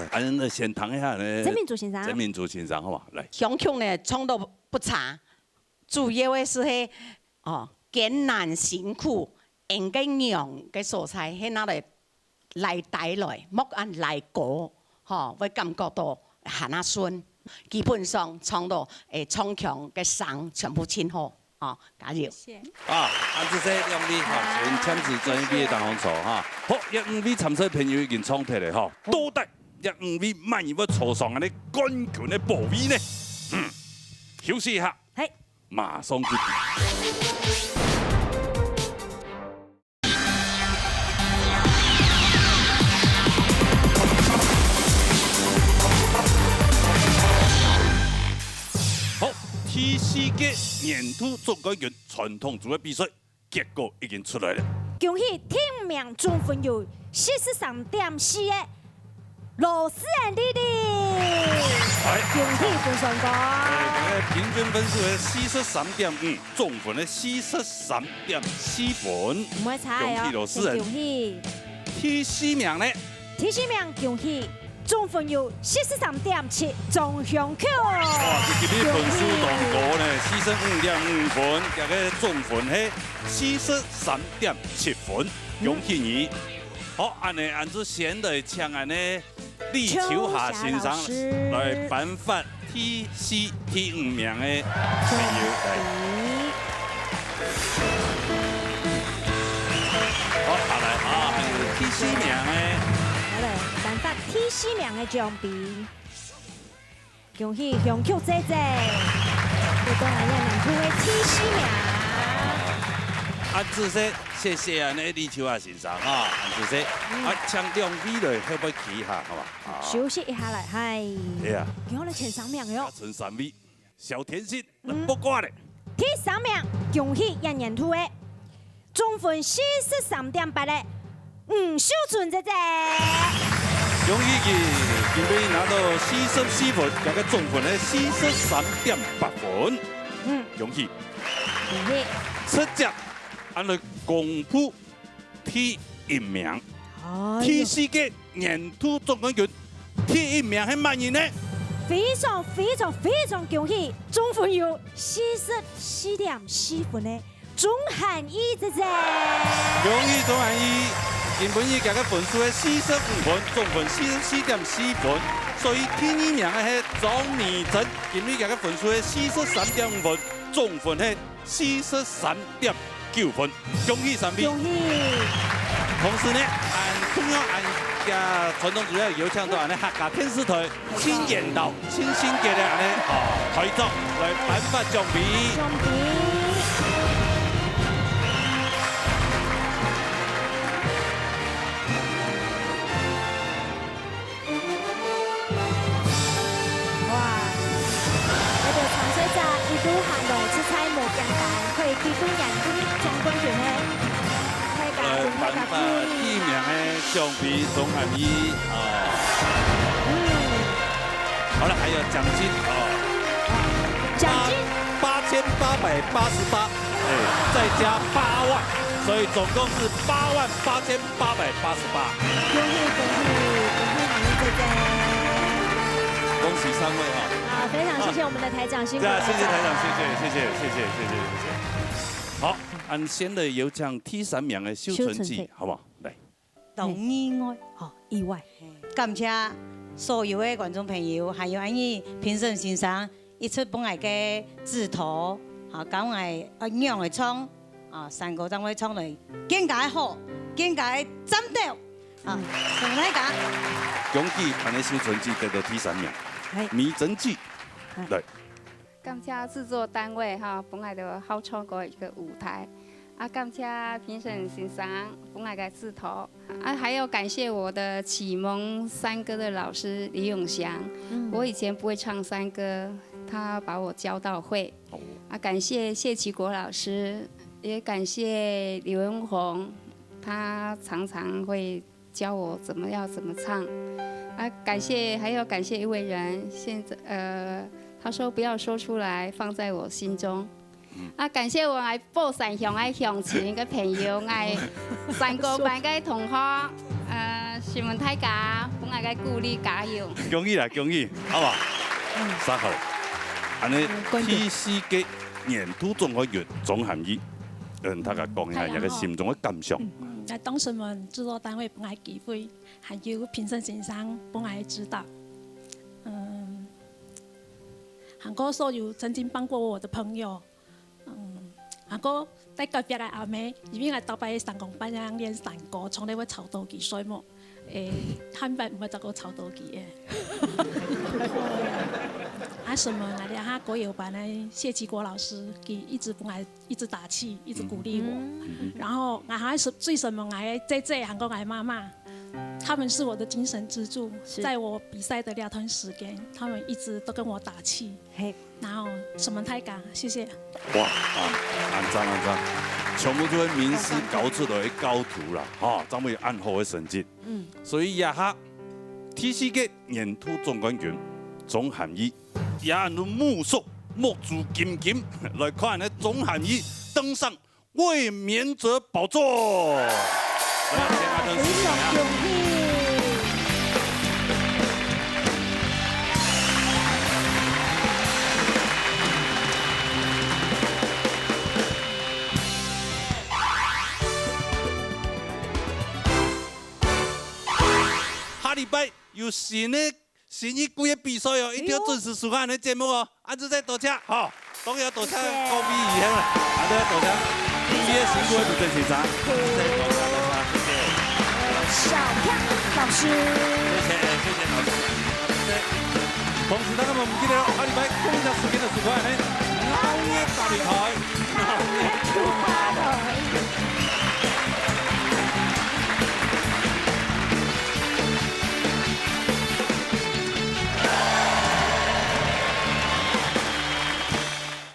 恁樣先聽一下呢，曾明珠先生。曾明珠先生，好無？來。鄉曲呢，唱到不差，主要个係係，哦，艱難辛苦，應該用个所在，係拿來，來帶來，莫恁來過，吼，會感覺到還較順。基本上唱到，誒，唱腔个聲全部盡好。 好，加油！謝謝。啊，恁仔細兩位哈，先簽字轉一位个當中坐哈。好，這五位參賽朋友已經唱忒了哈。到底這五位麼人會坐上恁呢冠軍个寶位呢？嗯，休息一下，嘿。馬上就。 好，第四屆年度總冠軍傳統組个比賽結果已經出來了。恭喜第五名，總分有四十三點四个羅思恩弟弟。哎。恭喜分數過。哎，這个平均分數係四十三點五，總分係四十三點四分。毋會差哦，恭喜羅思恩。恭喜。第四名呢？第四名，恭喜 總分有四十三點七，鍾香球。哇，這今日分數當高呢，四十五點五分，這个總分係四十三點七分，恭喜你。好，恁呢，恁就先來請恁呢李秋霞先生來頒發第四、第五名个朋友，來。好，下來啊，還有第四名个。好嘞，頒發第四名个獎品。 恭喜香球姐姐，得到𠊎這年度个第四名。恁仔細，謝謝恁呢李秋霞先生哈，恁仔細。嗯。啊，請兩位來後背企一下，好無？啊。休息一下來，嗨。哎呀。今日來前三名喲。前三位，小甜心，嗯。來八卦咧。第三名，恭喜這年度个 總分四十三點八个吳秀春姐姐。恭喜佢，今晡日拿到四十四分，這个總分呢四十三點八分。嗯。恭喜。恭喜。直接，恁來公布第一名。哎喲。第四屆年度總冠軍，第一名係麼人呢？非常非常非常恭喜，總分有四十四點四分呢。 鍾涵怡姐姐。恭喜鍾涵怡，今晡日佢个分數係四十五分，總分四十四點四分，所以第二名个係張美珍，今晡日佢个分數係四十三點五分，總分係四十三點九分，恭喜三位。恭喜。同時呢，恁同樣恁个傳統組有邀請到恁呢客家電視台 陳彥道、陳新杰个恁呢，哦，台長來頒發獎品。獎品。哇，這个參賽者一路行路，實在無簡單，可以得到年度總冠軍呢。 來頒發第一名个獎品鍾涵怡，啊。嗯。好了，還有獎金，哦。獎金。八，八千八百八十八，哎，再加八萬，所以總共是八萬八千八百八十八。恭喜恭喜恭喜涵怡姐姐。恭喜三位哈。好，非常謝謝我們的台長，辛苦了。對啊，謝謝台長，謝謝謝謝謝謝謝謝謝謝謝。好， 恁先來有請第三名个秀春姐，秀春姐。好不好？來。當意外，吼，意外。感謝所有个觀眾朋友，還有恁呢評審先生，一直分𠊎个指導，吼，教𠊎愛仰仔唱，啊，山歌正會唱來更加好，更加站到，啊，承蒙大家。恭喜恁呢秀春姐得到第三名。係。美珍姐，係。來。 感謝製作單位哈，分𠊎兜好唱歌一個舞台。啊，感謝評審先生分𠊎个指導。啊，還有感謝我的啟蒙山歌的老師李永祥。嗯。我以前不會唱山歌，他把我教到會。哦。啊，感謝謝啟國老師，也感謝李文宏，他常常會 教我怎麼要怎麼唱。啊，感謝，還要感謝一位人，現在，呃，他說不要說出來，放在我心中。嗯。啊，感謝𠊎个寶山鄉个鄉親个朋友，𠊎山歌班个同學，呃，承蒙大家， 𠊎个鼓勵加油。恭喜啦，恭喜，好無？嗯。三號，恁呢，嗯，冠軍。第四屆年度總冠軍鍾涵予，跟大家講一下，大家好。你个心中个感想。嗯，嗯，𠊎當承蒙製作單位分𠊎機會，還有評審先生分𠊎指導。嗯，還過所有曾經幫過我的朋友， 嗯，還過在隔壁个阿妹，因為𠊎逐擺上課半夜練山歌，從來會吵到佢睡目。誒，下半晡毋會再過吵到佢誒。啊，承蒙𠊎這下歌謠班个謝其國老師，佢一直分𠊎一直打氣，一直鼓勵我。嗯哼。然後𠊎還是最承蒙𠊎个姐姐，還過𠊎媽媽，他們是我的精神支柱，是。在我比賽的那段時間，他們一直都跟我打氣。嘿。 然後承蒙大家，謝謝。哇，啊，恁讚恁讚，全部都係名師教出來个教徒啦，吼，正會有恁好个成績。嗯。所以這下第四屆年度總冠軍鍾涵予，也恁目熟目珠金金，來看呢鍾涵予登上衛冕者寶座。來，請阿珍。非常恭喜。下禮拜有新个 新一季个比賽哦，一定要準時收看𠊎个節目哦。恁仔細，多謝，吼，當然要多謝各位醫生啦，還要多謝今日个辛苦个主持人先生，多謝，多謝，多謝，謝謝。小強老師。謝謝，謝謝老師，謝謝。同時，大家毋記得哦，下禮拜同一時間就收看呢，熬夜大擂台，熬夜大擂台。